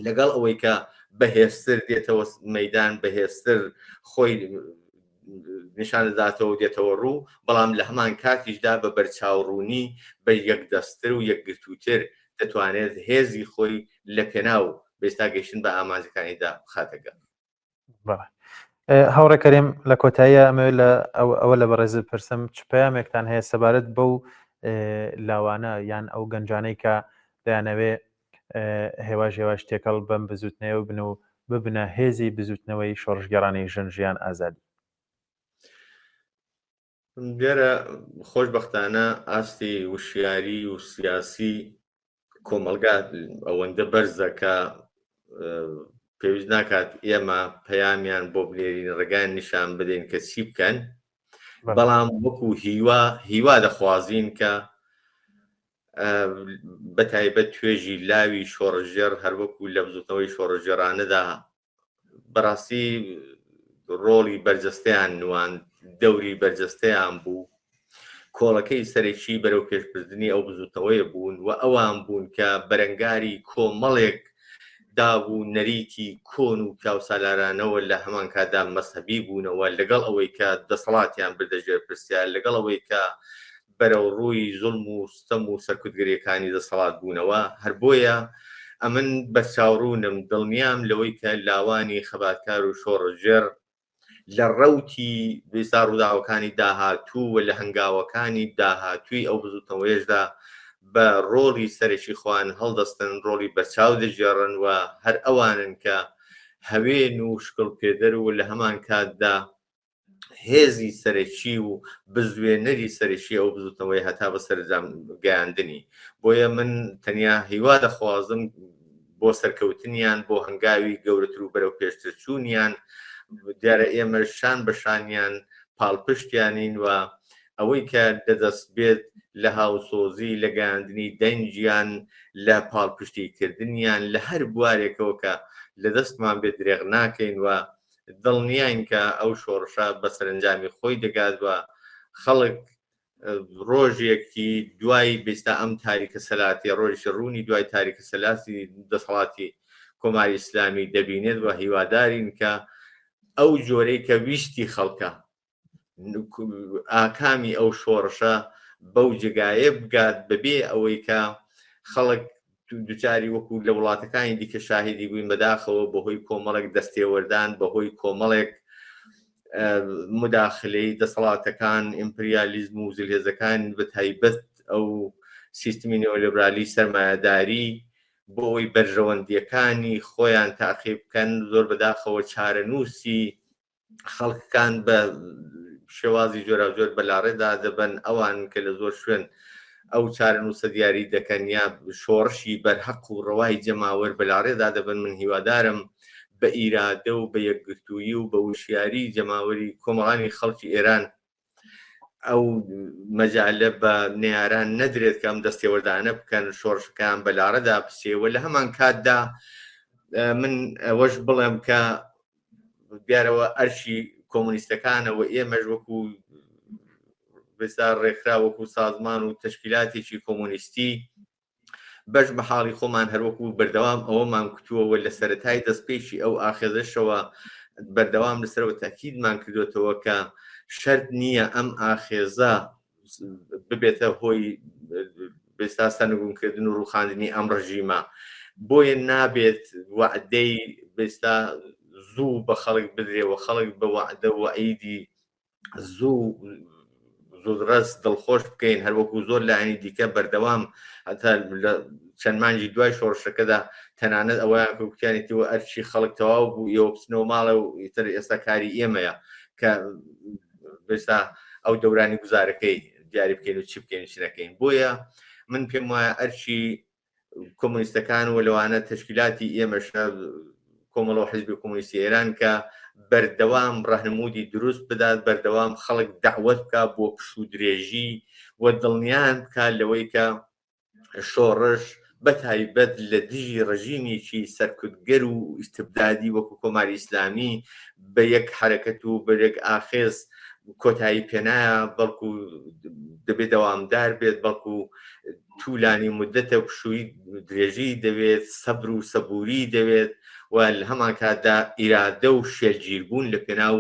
لەگەڵ ئەوەی کە بەهێزتر دێتەوە مەدان، بەهێزتر خۆی نیشان دەداتەوە و دێتەوە ڕوو، بەڵام لە هەمان کاتیشدا بە بەرچاوڕوونی بە یەکدەستتر و یەکگرتووتر دەتوانێت هێزی خۆی لە پێناو بێستا گەیشتن بە ئامانجەکانیدا بخاتە گەڕ. هاوڕێ کەریم لە کۆتاییە ئەمەوێت لە ئەوە لە بەڕێزت پرسم چ پەیامێکتان هەیە سەبارەت بەو لاوانە یان ئەو گەنجانەی کە دەیانەوێ هێواش هێواش تێکەڵ بەم بزوتنەوە بن و ببنە هێزی بزوتنەوەی شۆڕشگێڕانی ژن ژیان ئازادی؟ دیارە خۆشبەختانە ئاستی وشیاری و سیاسی کۆمەڵگا ئەوەندە بەرزە کە پێویست ناکات ئێمە پەیامیان بۆ بنێرین ڕێگان نیشان بدەین کە چی بکەن بەڵام وەکو هیوا هیوا دەخوازین کە بە تایبەت توێژی لاوی شۆڕژێڕ هەروەکو لە بزوتنەوەی شۆڕژێڕانەدا بەڕاستی ڕۆڵی بەرجەستەیان نوان دەوری بەرجەستەیان بوو. کۆڵەکەی سەرەکی بەرەو پێشبردنی ئەو بزوتنەوەیە بوون و ئەوان بوون کە بەرەنگاری کۆمەڵێک داب و نەریتی کۆن و پیاوسالارانەوە لە هەمان کاتدا مەزهەبی بوونەوە لەگەڵ ئەوەی کە دەسەڵاتیان بردە ژێر پرسیار لەگەڵ ئەوەی کە بەرەو ڕووی زوڵم و ستەم و سەرکوتگەریەکانی دەسەڵات بوونەوە هەر بۆیە ئەمن بەرچاوڕوونم دڵنیام لەوەی کە لاوانی خەباتکار و شۆڕشگێڕ لە ڕەوتی بێستا ڕووداوەکانی داهاتوو و لە هەنگاوەکانی داهاتووی ئەو بزوتنەوەیەشدا بە ڕۆڵی سەرەکی خۆیان هەڵدەستن، ڕۆڵی بەرچاو دەگێڕن و هەر ئەوانن کە هەوێن و شکڵ پێدەر و لە هەمان کاتدا هێزی سەرەکی و بزوێنەری سەرەکی ئەو بزوتنەوەی هەتا بە سەرجام گەیاندنی. بۆیە من تەنیا هیوا دەخوازم بۆ سەرکەوتنیان، بۆ هەنگاوی گەورەتر و بەرەو پێشتر چوونیان، دیارە ئێمە شان بە شانیان پاڵپشتیانین و ئەوەی کە لەدەست بێت لە هاوسۆزی، لە گەیاندنی دەنگیان، لە پاڵپشتی کردنیان لە هەر بوارێکەوە کە لەدەستمان بێت درێغ ناکەین و دڵنیاین کە ئەو شۆڕشە بە سەرەنجامی خۆی دەگات و خەڵک ڕۆژێکی دوای بێستا ئەم تاریکە سەلاتی ڕۆژێکی ڕوونی دوای تاریکە سەلاسی دەسەڵاتی کۆماری ئیسلامی دەبینێت و هیوادارین کە ئەو جۆرەی کە ویستی خەڵکە ئاکامی ئەو شۆڕشە بەو جێگایە بگات بەبێ ئەوەی کە خەڵک دوچاری وەکو لە وڵاتەکانی دیکە شاهیدی بووین بەداخەوە بەهۆی کۆمەڵێک دەستێوەردان بەهۆی کۆمەڵێک مداخلەی دەسەڵاتەکان ئیمپریالیزم و زلهێزەکان بە تایبەت ئەو سیستمی نێۆلیبرالی سەرمایەداری بۆ ئەوەی بەرژەوەندیەکانی خۆیان تاقی بکەن زۆر بەداخەوە چارەنووسی خەڵکەکان بە شێوازی جۆراوجۆر بەلاڕێدا دەبەن، ئەوان کە لە زۆر شوێن ئەو چارەنووسە دیاری دەکەن یا شۆڕشی بەرهەق و ڕەوای جەماوەر بەلاڕێدا دەبەن، من هیوادارم بە ئیرادە و بە یەکگرتوویی و بە وشیاری جەماوەری کۆمەڵانی خەڵکی ئێران ئەو مەجالە بە نەیاران نەدرێت کە ئەم دەستێوەردانە بکەن شۆڕشەکەیان بەلاڕێدا بچێ و لە هەمان کاتدا من ئەوەش بڵێم کە دیارەوە ئەرکی کۆمۆنیستەکانەوە ئێمەش وەکو بەسا ڕێکخرا وەکو سازمان و تەشکیلاتێکی کۆمۆنیستی بەش بە حاڵی خۆمان هەروەکو بەردەوام ئەوەمان کوتووەوە لە سەتای دەستپێکی ئەو ئاخێزەشەوە بەردەوام لەسەرەوە تاکیدمان کردوێتەوە کە شەرت نییە ئەم ئاخێزە ببێتە هۆی بێستا سەرنگونکردن و ڕوخاندنی ئەم ڕژیمە بۆیە نابێت وعدەی بێستا زوو بە خەڵک بدرێ و خەڵک بە وعدە وعیدی زوو زودڕەس دڵخۆش بکەین هەروەکو زۆر لایەنی دیکە بەردەوام هەتا لە چەند مانگی دوای شۆڕشەکەدا تەنانەت ئەوەیان کوتیانێتیەوە ئەرچی خەڵک تەواو بوو ئێوە بچنەوە ماڵە و ئیتر ئێستا کاری ئێمەیە کە بێستا ئەو دەورانی گوزارەکەی دیاری بکەین و چی بکەین چی نەکەین بۆیە من پێم وایە ئەرچی کۆمۆنیستەکان و لەوانە تەشکیلاتی ئێمەش کۆمەڵە و حزبی کۆمۆنیستی ئێران کە بەردەوام ڕەهنمودی دروست بدات بەردەوام خەڵک دەعوەت بکات بۆ پشوو درێژی و دڵنیان بکات لەوەی کە شۆڕش بە تایبەت لە دژی ڕژیمێکی سەرکوتگەر و ئیستبدادی وەکو کۆماری ئیسلامی بە یەک حەرەکەت و بە یەک ئاخێز کۆتایی پێنایە بەڵکو دەبێت دەوامدار بێت بەڵکو تولانی مدەتە پشووی درێژی دەوێت سەبر و سەبووری دەوێت و لە هەمان کاتدا ئیرادە و شێلگیربوون لە پێناو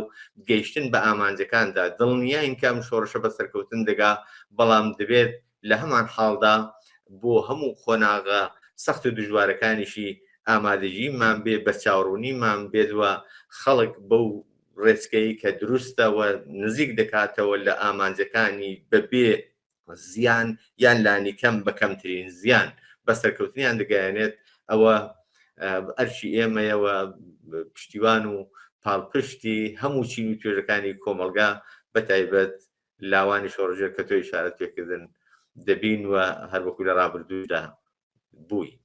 گەیشتن بە ئامانجەکاندا دڵنیاین کە ئەم شۆڕشە بە سەرکەوتن دەگا بەڵام دەبێت لە هەمان حاڵدا بۆ هەموو قۆناغە سەخت و دژوارەکانیشی ئامادەگیمان بێ، بەرچاوڕوونیمان بێت و خەڵک بەو ڕێچکەی کە دروستە و نزیک دەکاتەوە لە ئامانجەکانی بەبێ زیان یان لانیکەم بە کەمترین زیان بە سەرکەوتنیان دەگەیەنێت، ئەوە ئەرکی ئێمەیە و پشتیوان و پاڵپشتی هەموو چین و توێژەکانی کۆمەڵگا بەتایبەت لاوانی شۆڕشگێر کە تۆ ئیشارەت پێکردن دەبین و هەروەکو لە ڕابردوودا بووین.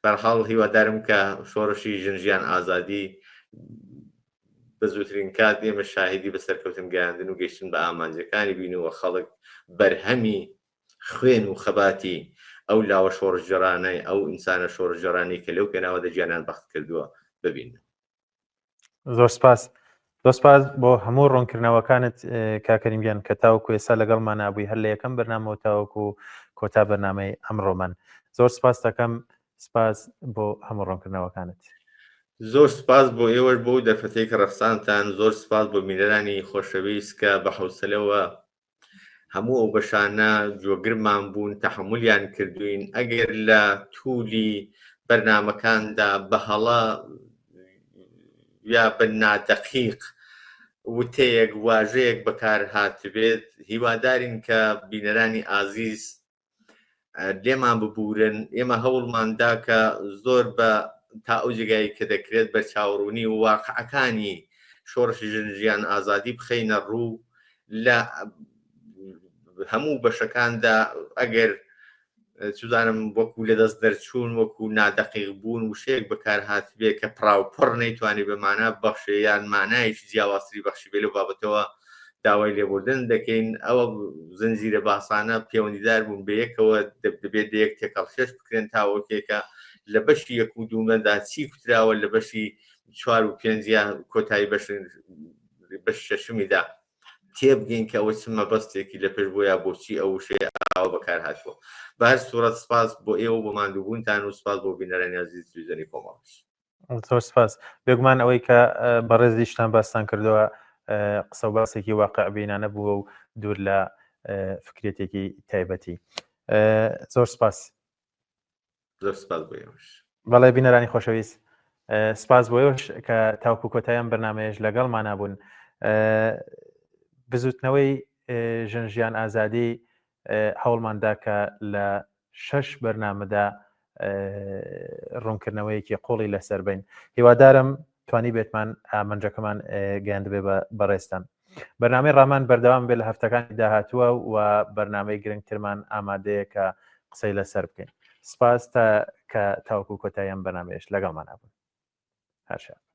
بەرحاڵ هیوادارم کە شۆڕشی ژن ژیان ئازادی بە زووترین کات ئێمە شاهیدی بە سەرکەوتن گەیاندن و گەیشتن بە ئامانجەکانی بین و خەڵک بەرهەمی خوێن و خەباتی ئەو لاوە شۆڕشگێڕانەی ئەو ئینسانە شۆڕشگێڕانەی کە لەو پێناوەدا گیانیان بەخت کردووە ببینن. زۆر سپاس. زۆر سپاس بۆ هەموو ڕوونکردنەوەکانت کاک کەریم گیان کە تاوەکو ئێستا لەگەڵمان نابووی هەر لە یەکەم بەرنامەوە تاوەکو کۆتا بەرنامەی ئەمڕۆمان زۆر سپاس دەکەم سپاس بۆ هەموو ڕوونکردنەوەکانت. زۆر سپاس بۆ ئێوەش بۆ دەرفەتەی کە ڕەخسانتان زۆر سپاس بۆ بینەرانی خۆشەویست کە بە حەوسەلەوە هەموو ئەو بەشانە جۆگرمان بوون تەحملیان کردوین ئەگەر لە تولی بەرنمەکاندا بە هەڵە یا بە نادەقیق وتەیەک واژەیەک بەکار هاتبێت هیوادارین کە بینەرانی ئازیز لێمان ببورن ئێمە هەوڵمان دا کە زۆر بە تا ئەو جێگای کە دەکرێت بەرچاوڕوونی و واقعەکانی شۆڕشی ژن ژیان ئازادی بخەینە ڕوو لە هەموو بەشەکاندا ئەگەر چزانم وەکو لە دەست دەرچوون وەکو نادەقیق بوون وشەیەک بەکار هاتبێ کە پڕاوپڕ نەیتوانی بە مانا بەخشێ یان مانایەکی جیاوازتری بەخشی بێ لەو بابەتەوە داوای لێبوردن دەکەین ئەوە زنجیرە باسانە پەیوەندیدار بوون بە یەکەوە دەبێت لە یەک تێکەڵکێش بکرێن تاوەکێکە لە بەشی یەک و دوومەدا چی کوتراوە لە بەشی چوار و پێنج یا کۆتایی بەش بەش شەشمیدا تێبگەین کە ئەوە چ مەبەستێکی لە پێش بۆ یا بۆچی ئەو وشەیە ئاوا بەکار هاتووە بە هەر سوورەت سپاس بۆ ئێوە بۆ ماندووبوونتان و سپاس بۆ بینەرانی ئازیز تلویزیۆنی کۆمەڵەش. زۆر سپاس. بێگومان ئەوەی کە بەڕێزیشتان باستان کردووە قسە و باسێکی واقع بینانە بووە و دوور لە فکرێتێکی تایبەتی. زۆر سپاس. زۆر سپاس بۆ ئێوەش. بەڵێ بینەرانی خۆشەویست سپاس بۆ ئێوەش کە تاوکو کۆتایی ئەم بەرنامەیەش لەگەڵمانا بوون. بزوتنەوەی ژن ژیان ئازادی هەوڵماندا کە لە شەش بەرنامەدا ڕوونکردنەوەیەکی قوڵی لەسەر بین هیوادارم توانی بێتمان ئامانجەکەمان گەیاندبێ بە بەڕێزتان. بەرنامەی ڕامان بەردەوام بێ لە هەفتەکانی داهاتووە و بەرنامەی گرنگترمان ئامادەیە کە قسەی لەسەر بکەین. سپاس تا کە تاوەکو کۆتایی ئەم بەرنامەیەش لەگەڵمان بوون. هەر شاد.